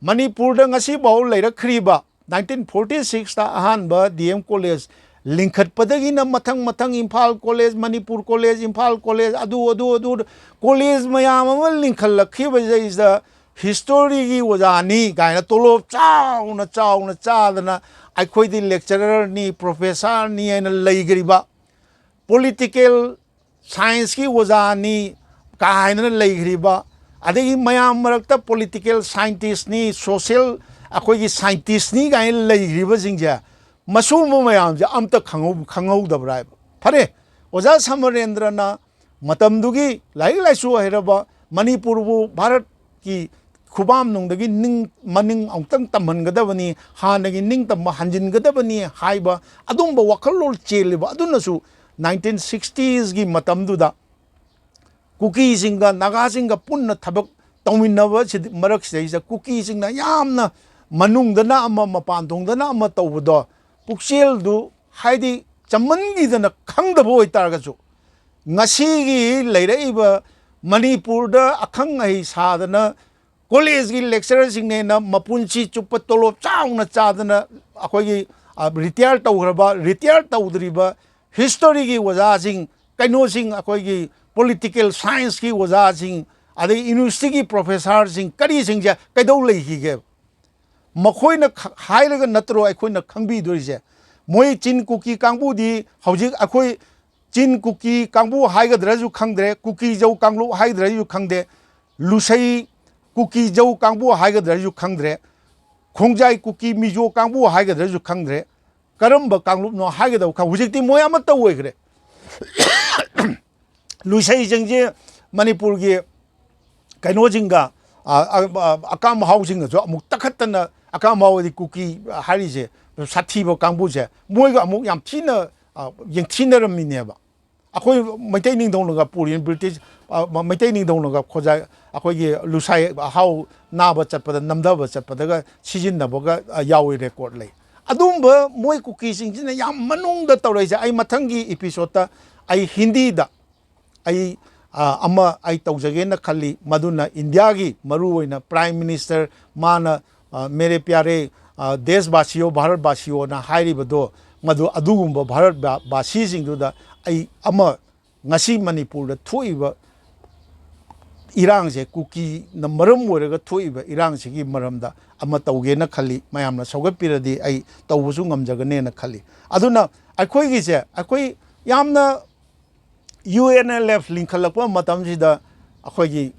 ꯃꯅꯤꯄꯨꯔꯗ ꯉꯁꯤꯐꯥꯎ ꯂꯩꯔꯛꯈ꯭ꯔꯤꯕ, ꯅꯥꯏꯟꯇꯤꯟ ꯐꯣꯔꯇꯤ ꯁꯤꯛꯁꯇ ꯑꯍꯥꯟꯕ ꯗꯤ ꯑꯦꯝ ꯀꯣꯂꯦꯖ ꯂꯤꯡꯈꯠꯄꯗꯒꯤꯅ ꯃꯊꯪ ꯃꯊꯪ Imphal college, Manipur college, Imphal college, ꯑꯗꯨ, ꯑꯗꯨ, ꯑꯗꯨ, ꯀꯣꯂꯦꯖ ꯃꯌꯥꯝ ꯑꯃ ꯂꯤꯡꯈꯠꯂꯛꯈꯤꯕꯁꯤꯗꯩꯁꯤꯗ ꯍꯤꯁꯇꯣꯔꯤꯒꯤ ꯑꯣꯖꯥꯅꯤ ꯀꯥꯏꯅ ꯇꯣꯂꯣꯞ ꯆꯥꯎꯅ ꯆꯥꯎꯅ ꯆꯥꯗꯅ ꯑꯩꯈꯣꯏꯗꯤ ꯂꯦꯛꯆꯔꯔꯅꯤ, ꯄ꯭ꯔꯣꯐꯦꯁꯔꯅꯤ ꯍꯥꯏꯅ ꯂꯩꯈ꯭ꯔꯤꯕ, ꯄꯣꯂꯤꯇꯤꯀꯦꯜ ꯁꯥꯏꯟꯁꯀꯤ ꯑꯣꯖꯥꯅꯤ ꯀꯥꯏꯅ ꯂꯩꯈ꯭ꯔꯤꯕ, ꯑꯗꯒꯤ ꯃꯌꯥꯝ ꯃꯔꯛꯇ ꯄꯣꯂꯤꯇꯤꯀꯦꯜ ꯁꯥꯏꯟꯇꯤꯁꯅꯤ, ꯁꯣꯁꯤꯌꯦꯜ ꯑꯩꯈꯣꯏꯒꯤ ꯁꯥꯏꯟꯇꯤꯁꯅꯤ ꯀꯥꯏꯅ ꯂꯩꯈ꯭ꯔꯤꯕꯁꯤꯡꯁꯦ, ꯃꯁꯤꯒꯨꯝꯕ ꯃꯌꯥꯝꯁꯦ ꯑꯝꯇ ꯈꯪꯍꯧ-, ꯈꯪꯍꯧꯗꯕ꯭ꯔꯥ ꯍꯥꯏꯕ꯫ ꯐꯔꯦ, ꯑꯣꯖꯥ ꯁꯃꯔꯦꯟꯗ꯭ꯔꯅ ꯃꯇꯝꯗꯨꯒꯤ ꯂꯥꯏꯔꯤꯛ ꯂꯥꯏꯁꯨ ꯍꯩꯔꯕ, ꯃꯅꯤꯄꯨꯔꯕꯨ ꯚꯥꯔꯠꯀꯤ ꯈꯨꯕꯥꯝꯅꯨꯡꯗꯒꯤ ꯅꯤꯡ-, ꯃꯅꯤꯡ ꯑꯃꯨꯛꯇꯪ ꯇꯝꯍꯟꯒꯗꯕꯅꯤ, ꯍꯥꯟꯅꯒꯤ ꯅꯤꯡꯇꯝꯕ ꯍꯟꯖꯤꯟꯒꯗꯕꯅꯤ ꯍꯥꯏꯕ ꯑꯗꯨꯝꯕ ꯋꯥꯈꯜꯂꯣꯟ ꯆꯦꯜꯂꯤꯕ ꯑꯗꯨꯅꯁꯨ ꯅꯥꯏꯟꯇꯤꯟ ꯁꯤꯛꯁꯇꯤꯁꯒꯤ ꯃꯇꯝꯗꯨꯗ ꯀꯨꯀꯤꯁꯤꯡꯒ ꯅꯥꯒꯥꯁꯤꯡꯒ ꯄꯨꯟꯅ ꯊꯕꯛ ꯇꯧꯃꯤꯟꯅꯕ ꯁꯤꯗ-, ꯃꯔꯛꯁꯤꯗꯩꯁꯤꯗ ꯀꯨꯀꯤꯁꯤꯡꯅ ꯌꯥꯝꯅ ꯃꯅꯨꯡꯗꯅ ꯑꯃ, ꯃꯄꯥꯟ ꯊꯣꯡꯗꯅ ꯑꯃ ꯇꯧꯕꯗꯣ, ꯄꯨꯛꯆꯦꯜꯗꯨ, ꯍꯥꯏꯗꯤ, ꯆꯃꯟꯈꯤꯗꯅ ꯈꯪꯗꯕ ꯑꯣꯏꯇꯥꯔꯒꯁꯨ, ꯉꯁꯤꯒꯤ ꯂꯩꯔꯛꯏꯕ ꯃꯅꯤꯄꯨꯔꯗ ꯑꯈꯪ ꯑꯍꯩ ꯁꯥꯗꯅ ꯀꯣꯂꯦꯖꯀꯤ ꯂꯦꯛꯆꯔꯔꯁꯤꯡꯅ ꯍꯦꯟꯅ ꯃꯄꯨꯟꯁꯤ ꯆꯨꯞꯄ ꯇꯣꯂꯣꯞ ꯆꯥꯎꯅ ꯆꯥꯗꯅ ꯑꯩꯈꯣꯏꯒꯤ ꯔꯤꯇꯥꯌꯔ ꯇꯧꯈ꯭ꯔꯕ, ꯔꯤꯇꯥꯌꯔ ꯇꯧꯗ꯭ꯔꯤꯕ ꯍꯤꯁꯇꯣꯔꯤꯒꯤ ꯑꯣꯖꯥꯁꯤꯡ, ꯀꯩꯅꯣꯁꯤꯡ, ꯑꯩꯈꯣꯏꯒꯤ ꯄꯣꯂꯤꯇꯤꯀꯦꯜ ꯁꯥꯏꯟꯁꯀꯤ ꯑꯣꯖꯥꯁꯤꯡ, ꯑꯗꯩ ꯌꯨꯅꯤꯚꯔꯁꯤꯇꯤꯒꯤ ꯄ꯭ꯔꯣꯐꯦꯁꯔꯁꯤꯡ, ꯀꯔꯤꯁꯤꯡꯁꯦ ꯀꯩꯗꯧ ꯂꯩꯈꯤꯒꯦ? ꯃꯈꯣꯏꯅ ꯈ-, ꯍꯥꯏꯔꯒ ꯅꯠꯇ꯭ꯔꯣ ꯑꯩꯈꯣꯏꯅ ꯈꯪꯕꯤꯗꯣꯏꯁꯦ? ꯃꯣꯏ ꯆꯤꯟ ꯀꯨꯀꯤ ꯀꯥꯡꯕꯨꯗꯤ ꯍꯧꯖꯤꯛ ꯑꯩꯈꯣꯏ ꯆꯤꯟ ꯀꯨꯀꯤ ꯀꯥꯡꯕꯨ ꯍꯥꯏꯒꯗ꯭ꯔꯁꯨ ꯈꯪꯗ꯭ꯔꯦ, ꯀꯨꯀꯤꯖꯧ ꯀꯥꯡꯂꯨꯞ ꯍꯥꯏꯒꯗ꯭ꯔꯁꯨ ꯈꯪꯗꯦ, ꯂꯨꯁꯩ ꯀꯨꯀꯤꯖꯧ ꯀꯥꯡꯕꯨ ꯍꯥꯏꯒꯗ꯭ꯔꯁꯨ ꯈꯪꯗ꯭ꯔꯦ, ꯈꯣꯡꯖꯥꯏ ꯀꯨꯀꯤ ꯃꯤꯖꯣ ꯀꯥꯡꯕꯨ ꯍꯥꯏꯒꯗ꯭ꯔꯁꯨ ꯈꯪꯗ꯭ꯔꯦ, ꯀꯔꯝꯕ ꯀꯥꯡꯂꯨꯞꯅꯣ ꯍꯥꯏꯒꯗꯕ ꯈꯪ-, ꯍꯧꯖꯤꯛꯇꯤ ꯃꯣꯏ ꯑꯃꯠꯇ ꯑꯣꯏꯈ꯭ꯔꯦ꯫ ꯂꯨꯏꯁꯩꯁꯤꯡꯁꯦ ꯃꯅꯤꯄꯨꯔꯒꯤ ꯀꯩꯅꯣꯁꯤꯡꯒ, ꯑ, ꯑ, ꯑ, ꯑꯀꯥꯝ ꯍꯥꯎꯁꯤꯡꯒꯁꯨ ꯑꯃꯨꯛ ꯇꯛꯈꯠꯇꯅ, ꯑꯀꯥꯝ ꯍꯥꯎ ꯍꯥꯏꯗꯤ ꯀꯨꯀꯤ ꯍꯥꯏꯔꯤꯁꯦ, ꯁꯥꯊꯤꯕ ꯀꯥꯡꯕꯨꯁꯦ, ꯃꯣꯏꯒ ꯑꯃꯨꯛ ꯌꯥꯝ ꯊꯤꯅ, ꯑ, ꯌꯦꯡꯊꯤꯅꯔꯝꯃꯤꯅꯦꯕ꯫ ꯑꯩꯈꯣꯏ ꯃꯩꯇꯩ ꯅꯤꯡꯊꯧꯅꯒ ꯄꯨꯔꯤ, ꯕ꯭ꯔꯤꯇꯤꯁ, ꯑ, ꯃ-, ꯃꯩꯇꯩ ꯅꯤꯡꯊꯧꯅꯒ ꯈꯣꯖꯥꯏ, ꯑꯩꯈꯣꯏꯒꯤ ꯂꯨꯁꯥꯏ ꯍꯥꯎ ꯅꯥꯕ ꯆꯠꯄꯗ, ꯅꯝꯊꯕ ꯆꯠꯄꯗꯒ ꯁꯤꯖꯤꯟꯅꯕꯒ, ꯑ, ꯌꯥꯎꯏ, ꯔꯦꯀꯣꯔꯠ ꯂꯩ꯫ ꯑꯗꯨꯝꯕ ꯃꯣꯏ ꯀꯨꯀꯤꯁꯤꯡꯁꯤꯅ ꯌꯥꯝ ꯃꯅꯨꯡꯗ ꯇꯧꯔꯛꯏꯁꯦ꯫ ꯑꯩ ꯃꯊꯪꯒꯤ ꯏꯄꯤꯁꯣꯠꯇ ꯑꯩ ꯍꯤꯟꯗꯤꯗ ꯑꯩ, ꯑ, ꯑꯃ ꯑꯩ ꯇꯧꯖꯒꯦꯅ ꯈꯜꯂꯤ, ꯃꯗꯨꯅ ꯏꯟꯗꯤꯌꯥꯒꯤ ꯃꯔꯨꯑꯣꯏꯅ ꯄ꯭ꯔꯥꯏꯝ ꯃꯤꯅꯤꯁꯇꯔ ꯃꯥꯅ, ꯑ, "ꯃꯦꯔꯦ ꯄ꯭ꯌꯥꯔꯦ, ꯑ, ꯗꯦꯁꯕꯥꯁꯤꯌꯣ, ꯚꯥꯔꯠꯕꯥꯁꯤꯌꯣꯅ" ꯍꯥꯏꯔꯤꯕꯗꯣ, ꯃꯗꯨ ꯑꯗꯨꯒꯨꯝꯕ ꯚꯥꯔꯠ ꯕꯥ-, ꯕꯥꯁꯤꯁꯤꯡꯗꯨꯗ ꯑꯩ ꯑꯃ, ꯉꯁꯤ ꯃꯅꯤꯄꯨꯔꯗ ꯊꯣꯛꯏꯕ ꯏꯔꯥꯡꯁꯦ, ꯀꯨꯀꯤꯅ ꯃꯔꯝ ꯑꯣꯏꯔꯒ ꯊꯣꯛꯏꯕ ꯏꯔꯥꯡꯁꯤꯒꯤ ꯃꯔꯝꯗ ꯑꯃ ꯇꯧꯒꯦꯅ ꯈꯜꯂꯤ꯫ ꯃꯌꯥꯝꯅ ꯁꯧꯒꯠꯄꯤꯔꯗꯤ ꯑꯩ ꯇꯧꯕꯁꯨ ꯉꯝꯖꯒꯅꯦꯅ ꯈꯜꯂꯤ꯫ ꯑꯗꯨꯅ ꯑꯩꯈꯣꯏꯒꯤꯁꯦ, ꯑꯩꯈꯣꯏ ꯌꯥꯝꯅ ꯌꯨ ꯑꯦꯟ ꯑꯦꯜ ꯑꯦꯐ ꯂꯤꯡꯈꯠꯂꯛꯄ ꯃꯇꯝꯁꯤꯗ ꯑꯩꯈꯣꯏꯒꯤ,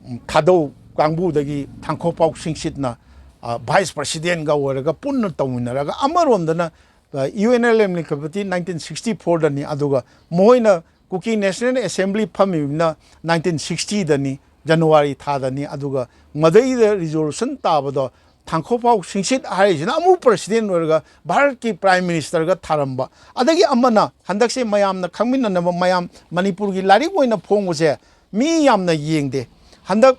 ꯎꯝ, ꯊꯥꯗꯧ ꯀꯥꯡꯕꯨꯗꯒꯤ ꯊꯥꯡꯈꯣꯄꯥꯎ ꯁꯤꯡꯁꯤꯠꯅ, ꯑ, ꯚꯥꯏꯁ ꯄ꯭ꯔꯁꯤꯗꯦꯟꯒ ꯑꯣꯏꯔꯒ ꯄꯨꯟꯅ ꯇꯧꯃꯤꯟꯅꯔꯒ, ꯑꯃꯔꯣꯝꯗꯅ, ꯑ, ꯌꯨ ꯑꯦꯟ ꯑꯦꯜ ꯑꯦꯐ ꯂꯤꯡꯈꯠꯄꯗꯤ ꯅꯥꯏꯟꯇꯤꯟ ꯁꯤꯛꯁꯇꯤ ꯐꯣꯔꯗꯅꯤ, ꯑꯗꯨꯒ ꯃꯈꯣꯏꯅ ꯀꯨꯀꯤ ꯅꯦꯁꯅꯦꯜ ꯑꯦꯁꯦꯝꯕ꯭ꯂꯤ ꯐꯝꯃꯤꯕꯅ ꯅꯥꯏꯟꯇꯤꯟ ꯁꯤꯛꯁꯇꯤꯗꯅꯤ, ꯖꯅꯋꯥꯔꯤ ꯊꯥꯗꯅꯤ, ꯑꯗꯨꯒ ꯃꯗꯩꯗ ꯔꯤꯖꯣꯂꯨꯁꯟ ꯇꯥꯕꯗꯣ ꯊꯥꯡꯈꯣꯄꯥꯎ ꯁꯤꯡꯁꯤꯠ ꯍꯥꯏꯔꯤꯁꯤꯅ ꯑꯃꯨꯛ ꯄ꯭ꯔꯁꯤꯗꯦꯟ ꯑꯣꯏꯔꯒ ꯚꯥꯔꯠꯀꯤ ꯄ꯭ꯔꯥꯏꯝ ꯃꯤꯅꯤꯁꯇꯔꯒ ꯊꯥꯔꯝꯕ꯫ ꯑꯗꯒꯤ ꯑꯃꯅ ꯍꯟꯗꯛꯁꯦ ꯃꯌꯥꯝꯅ ꯈꯪꯃꯤꯟꯅꯅꯕ, ꯃꯌꯥꯝ ꯃꯅꯤꯄꯨꯔꯒꯤ ꯂꯥꯏꯔꯤꯛ ꯑꯣꯏꯅ ꯐꯣꯡꯕꯁꯦ ꯃꯤ ꯌꯥꯝꯅ ꯌꯦꯡꯗꯦ꯫ ꯍꯟꯗꯛ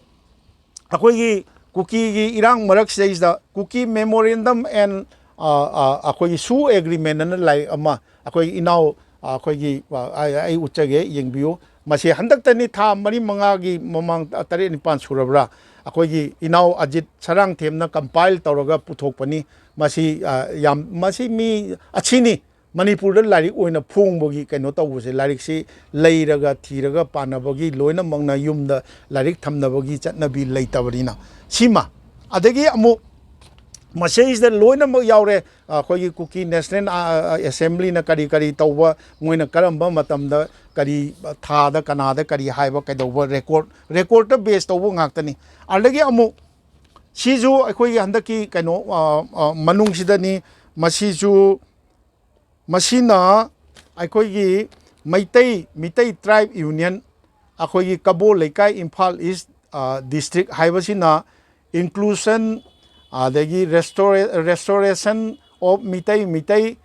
ꯑꯩꯈꯣꯏꯒꯤ ꯀꯨꯀꯤꯒꯤ ꯏꯔꯥꯡ ꯃꯔꯛꯁꯤꯗꯩꯁꯤꯗ ꯀꯨꯀꯤ ꯃꯦꯃꯣꯔꯦꯟꯗꯝ ꯑꯦꯟ, ꯑ, ꯑ, ꯑꯩꯈꯣꯏꯒꯤ ꯁꯨ ꯑꯦꯒ꯭ꯔꯤꯃꯦꯟ ꯑꯅ ꯂꯥꯏꯔꯤꯛ ꯑꯃ ꯑꯩꯈꯣꯏ ꯏꯅꯥꯎ, ꯑ, ꯑꯩꯈꯣꯏꯒꯤ, ꯑ, ꯑꯩ, ꯑꯩ ꯎꯠꯆꯒꯦ, ꯌꯦꯡꯕꯤꯌꯨ꯫ ꯃꯁꯤ ꯍꯟꯗꯛꯇꯅꯤ, ꯊꯥ ꯃꯔꯤ ꯃꯉꯥꯒꯤ ꯃꯃꯥꯡ, ꯑ, ꯇꯔꯦꯠ ꯅꯤꯄꯥꯟ ꯁꯨꯔꯕ꯭ꯔꯥ? ꯑꯩꯈꯣꯏꯒꯤ ꯏꯅꯥꯎ ꯑꯖꯤꯠ ꯁꯔꯥꯡꯊꯦꯝꯅ compile ꯇꯧꯔꯒ ꯄꯨꯊꯣꯛꯄꯅꯤ꯫ ꯃꯁꯤ, ꯑ, ꯌꯥꯝ, ꯃꯁꯤ ꯃꯤ ꯑꯁꯤꯅꯤ ꯃꯅꯤꯄꯨꯔꯗ ꯂꯥꯏꯔꯤꯛ ꯑꯣꯏꯅ ꯐꯣꯡꯕꯒꯤ ꯀꯩꯅꯣ ꯇꯧꯕꯁꯦ꯫ ꯂꯥꯏꯔꯤꯛꯁꯤ ꯂꯩꯔꯒ ꯊꯤꯔꯒ ꯄꯥꯅꯕꯒꯤ, ꯂꯣꯏꯅꯃꯛꯅ ꯌꯨꯝꯗ ꯂꯥꯏꯔꯤꯛ ꯊꯝꯅꯕꯒꯤ ꯆꯠꯅꯕꯤ ꯂꯩꯇꯕꯅꯤꯅ꯫ ꯁꯤꯃ꯫ ꯑꯗꯒꯤ ꯑꯃꯨꯛ ꯃꯁꯤꯗꯩꯁꯤꯗ ꯂꯣꯏꯅꯃꯛ ꯌꯥꯎꯔꯦ꯫ ꯑꯩꯈꯣꯏꯒꯤ ꯀꯨꯀꯤ ꯅꯦꯁꯅꯦꯜ, ꯑ, ꯑ, ꯑꯦꯁꯦꯝꯕ꯭ꯂꯤꯅ ꯀꯔꯤ ꯀꯔꯤ ꯇꯧꯕ, ꯃꯣꯏꯅ ꯀꯔꯝꯕ ꯃꯇꯝꯗ ꯀꯔꯤ, ꯊꯥꯗ ꯀꯅꯥꯗ ꯀꯔꯤ ꯍꯥꯏꯕ, ꯀꯩꯗꯧꯕ, ꯔꯦꯀꯣꯔꯠ, ꯔꯦꯀꯣꯔꯠꯇ ꯕꯦꯁ ꯇꯧꯕ ꯉꯥꯛꯇꯅꯤ꯫ ꯑꯗꯒꯤ ꯑꯃꯨꯛ ꯁꯤꯁꯨ ꯑꯩꯈꯣꯏꯒꯤ ꯍꯟꯗꯛꯀꯤ ꯀꯩꯅꯣ, ꯑ, ꯑ, ꯃꯅꯨꯡꯁꯤꯗꯅꯤ꯫ ꯃꯁꯤꯁꯨ, ꯃꯁꯤꯅ ꯑꯩꯈꯣꯏꯒꯤ ꯃꯩꯇꯩ, ꯃꯤꯇꯩ ꯇ꯭ꯔꯥꯏꯕ ꯌꯨꯅꯤꯌꯟ, ꯑꯩꯈꯣꯏꯒꯤ ꯀꯕꯣ ꯂꯩꯀꯥꯏ, ꯏꯝꯐꯥꯜ ꯏꯁ, ꯑ, ꯗꯤꯁꯇ꯭ꯔꯤꯛ ꯍꯥꯏꯕꯁꯤꯅ inclusion, ꯑꯗꯒꯤ restore-, restoration of Meitei, Meitei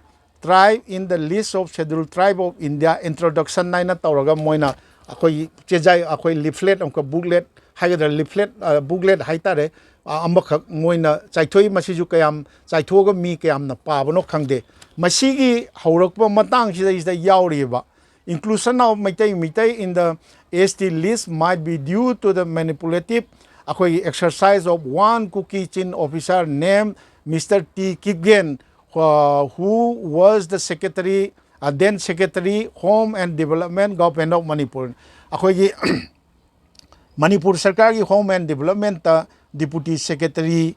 tribe in the list of Scheduled Tribe of India, introduction ꯍꯥꯏꯅ ꯇꯧꯔꯒ ꯃꯣꯏꯅ ꯑꯩꯈꯣꯏꯒꯤ ꯆꯦꯖꯥꯏ, ꯑꯩꯈꯣꯏ leaflet ꯑꯃꯨꯛꯀ, booklet ꯍꯥꯏꯒꯗ꯭ꯔꯥ, leaflet, ꯑ, booklet ꯍꯥꯏꯇꯥꯔꯦ, ꯑ, ꯑꯃꯈꯛ ꯃꯣꯏꯅ ꯆꯥꯏꯊꯣꯛꯏ꯫ ꯃꯁꯤꯁꯨ ꯀꯌꯥꯝ ꯆꯥꯏꯊꯣꯛꯑꯒ ꯃꯤ ꯀꯌꯥꯝꯅ ꯄꯥꯕꯅꯣ ꯈꯪꯗꯦ꯫ ꯃꯁꯤꯒꯤ ꯍꯧꯔꯛꯄ ꯃꯇꯥꯡꯁꯤꯗꯩꯁꯤꯗ ꯌꯥꯎꯔꯤꯕ inclusion of Meitei, Meitei in the S T list might be due to the manipulative, ꯑꯩꯈꯣꯏꯒꯤ exercise of one Kuki Chin officer named Mister T Kipgen, uh, who was the secretary, uh, then secretary, Home and Development, Government of Manipur꯫ ꯑꯩꯈꯣꯏꯒꯤ ꯃꯅꯤꯄꯨꯔ ꯁꯔꯀꯥꯔꯒꯤ Home and Developmentꯇ deputy secretary,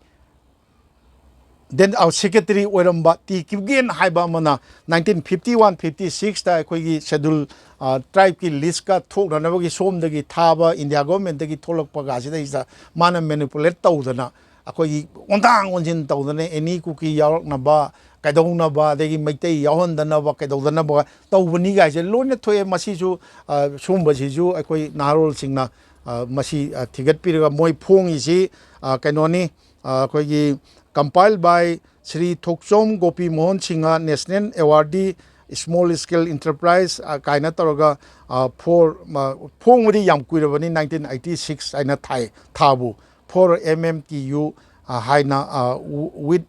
then, ꯑ, secretary ꯑꯣꯏꯔꯝꯕ ꯇꯤ ꯀꯤꯞꯒꯦꯟ ꯍꯥꯏꯕ ꯑꯃꯅ nineteen fifty one fifty sixꯇ ꯑꯩꯈꯣꯏꯒꯤ schedule, ꯑ, tribeꯀꯤ listꯀ ꯊꯣꯛꯅꯅꯕꯒꯤ ꯁꯣꯝꯗꯒꯤ ꯊꯥꯕ, India governmentꯇꯒꯤ ꯊꯣꯛꯂꯛꯄꯒ ꯑꯁꯤꯗꯩꯁꯤꯗ ꯃꯥꯅ manipulate ꯇꯧꯗꯅ, ꯑꯩꯈꯣꯏꯒꯤ ꯑꯣꯟꯊꯥꯡ ꯑꯣꯟꯁꯤꯟ ꯇꯧꯗꯅ, any ꯀꯨꯀꯤ ꯌꯥꯎꯔꯛꯅꯕ, ꯀꯩꯗꯧꯅꯕ, ꯑꯗꯒꯤ ꯃꯩꯇꯩ ꯌꯥꯎꯍꯟꯗꯅꯕ, ꯀꯩꯗꯧꯗꯅꯕ ꯇꯧꯕꯅꯤ ꯀꯥꯏꯁꯦ ꯂꯣꯏꯅ ꯊꯣꯛꯑꯦ꯫ ꯃꯁꯤꯁꯨ, ꯑ, ꯁꯨꯝꯕꯁꯤꯁꯨ ꯑꯩꯈꯣꯏ ꯅꯍꯥꯔꯣꯜꯁꯤꯡꯅ, ꯑ, ꯃꯁꯤ, ꯑ, ꯊꯤꯒꯠꯄꯤꯔꯒ ꯃꯣꯏ ꯐꯣꯡꯉꯤꯁꯤ, ꯑ, ꯀꯩꯅꯣꯅꯤ, ꯑ, ꯑꯩꯈꯣꯏꯒꯤ compiled by Shri Thokchom Gopi Mohan Singh, National Awardee, Small Scale Enterprise, ꯑ, ꯀꯥꯏꯅ ꯇꯧꯔꯒ, ꯑ, for, ꯑ, ꯐꯣꯡꯕꯗꯤ ꯌꯥꯝ ꯀꯨꯏꯔꯕꯅꯤ, nineteen eighty six ꯍꯥꯏꯅ ꯊꯥꯏ, ꯊꯥꯕꯨ, for M M T U, ꯑ, ꯍꯥꯏꯅ, ꯑ, with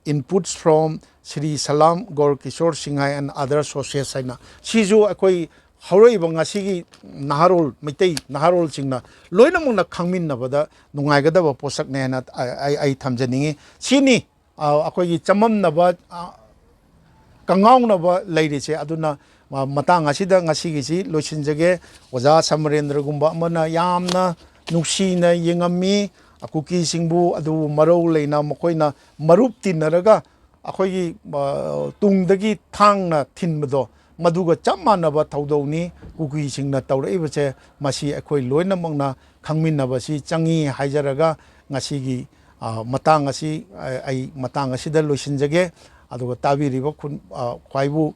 inputs from Shri Salam Gaura Kishore Singh and other sources ꯍꯥꯏꯅ꯫ ꯁꯤꯁꯨ ꯑꯩꯈꯣꯏ ꯍꯧꯔꯛꯏꯕ ꯉꯁꯤꯒꯤ ꯅꯍꯥꯔꯣꯜ, ꯃꯩꯇꯩ ꯅꯍꯥꯔꯣꯜꯁꯤꯡꯅ ꯂꯣꯏꯅꯃꯛꯅ ꯈꯪꯃꯤꯟꯅꯕꯗ ꯅꯨꯡꯉꯥꯏꯒꯗꯕ ꯄꯣꯠꯁꯛꯅꯦ ꯍꯥꯏꯅ ꯑꯩ, ꯑꯩ ꯊꯝꯖꯅꯤꯡꯉꯤ꯫ ꯁꯤꯅꯤ, ꯑ, ꯑꯩꯈꯣꯏꯒꯤ ꯆꯃꯝꯅꯕ, ꯑ, ꯀꯉꯥꯎꯅꯕ ꯂꯩꯔꯤꯁꯦ꯫ ꯑꯗꯨꯅ, ꯑ, ꯃꯇꯥꯡ ꯑꯁꯤꯗ ꯉꯁꯤꯒꯤꯁꯤ ꯂꯣꯏꯁꯤꯟꯖꯒꯦ꯫ ꯑꯣꯖꯥ ꯁꯃꯔꯦꯟꯗ꯭ꯔꯒꯨꯝꯕ ꯑꯃꯅ ꯌꯥꯝꯅ ꯅꯨꯡꯁꯤꯅ ꯌꯦꯡꯉꯝꯃꯤ ꯀꯨꯀꯤꯁꯤꯡꯕꯨ, ꯑꯗꯨꯕꯨ ꯃꯔꯧ ꯂꯩꯅ ꯃꯈꯣꯏꯅ ꯃꯔꯨꯞ ꯇꯤꯟꯅꯔꯒ ꯑꯩꯈꯣꯏꯒꯤ, ꯑ, ꯇꯨꯡꯗꯒꯤ ꯊꯥꯡꯅ ꯊꯤꯟꯕꯗꯣ, ꯃꯗꯨꯒ ꯆꯞ ꯃꯥꯟꯅꯕ ꯊꯧꯗꯧꯅꯤ꯫ ꯀꯨꯀꯤꯁꯤꯡꯅ ꯇꯧꯔꯛꯏꯕꯁꯦ, ꯃꯁꯤ ꯑꯩꯈꯣꯏ ꯂꯣꯏꯅꯃꯛꯅ ꯈꯪꯃꯤꯟꯅꯕꯁꯤ ꯆꯪꯉꯤ ꯍꯥꯏꯖꯔꯒ, ꯉꯁꯤꯒꯤ, ꯑ, ꯃꯇꯥꯡ ꯑꯁꯤ, ꯑ, ꯑꯩ ꯃꯇꯥꯡ ꯑꯁꯤꯗ ꯂꯣꯏꯁꯤꯟꯖꯒꯦ꯫ ꯑꯗꯨꯒ ꯇꯥꯕꯤꯔꯤꯕ ꯈꯨꯟ-, ꯑ, ꯈ꯭ꯋꯥꯏꯕꯨ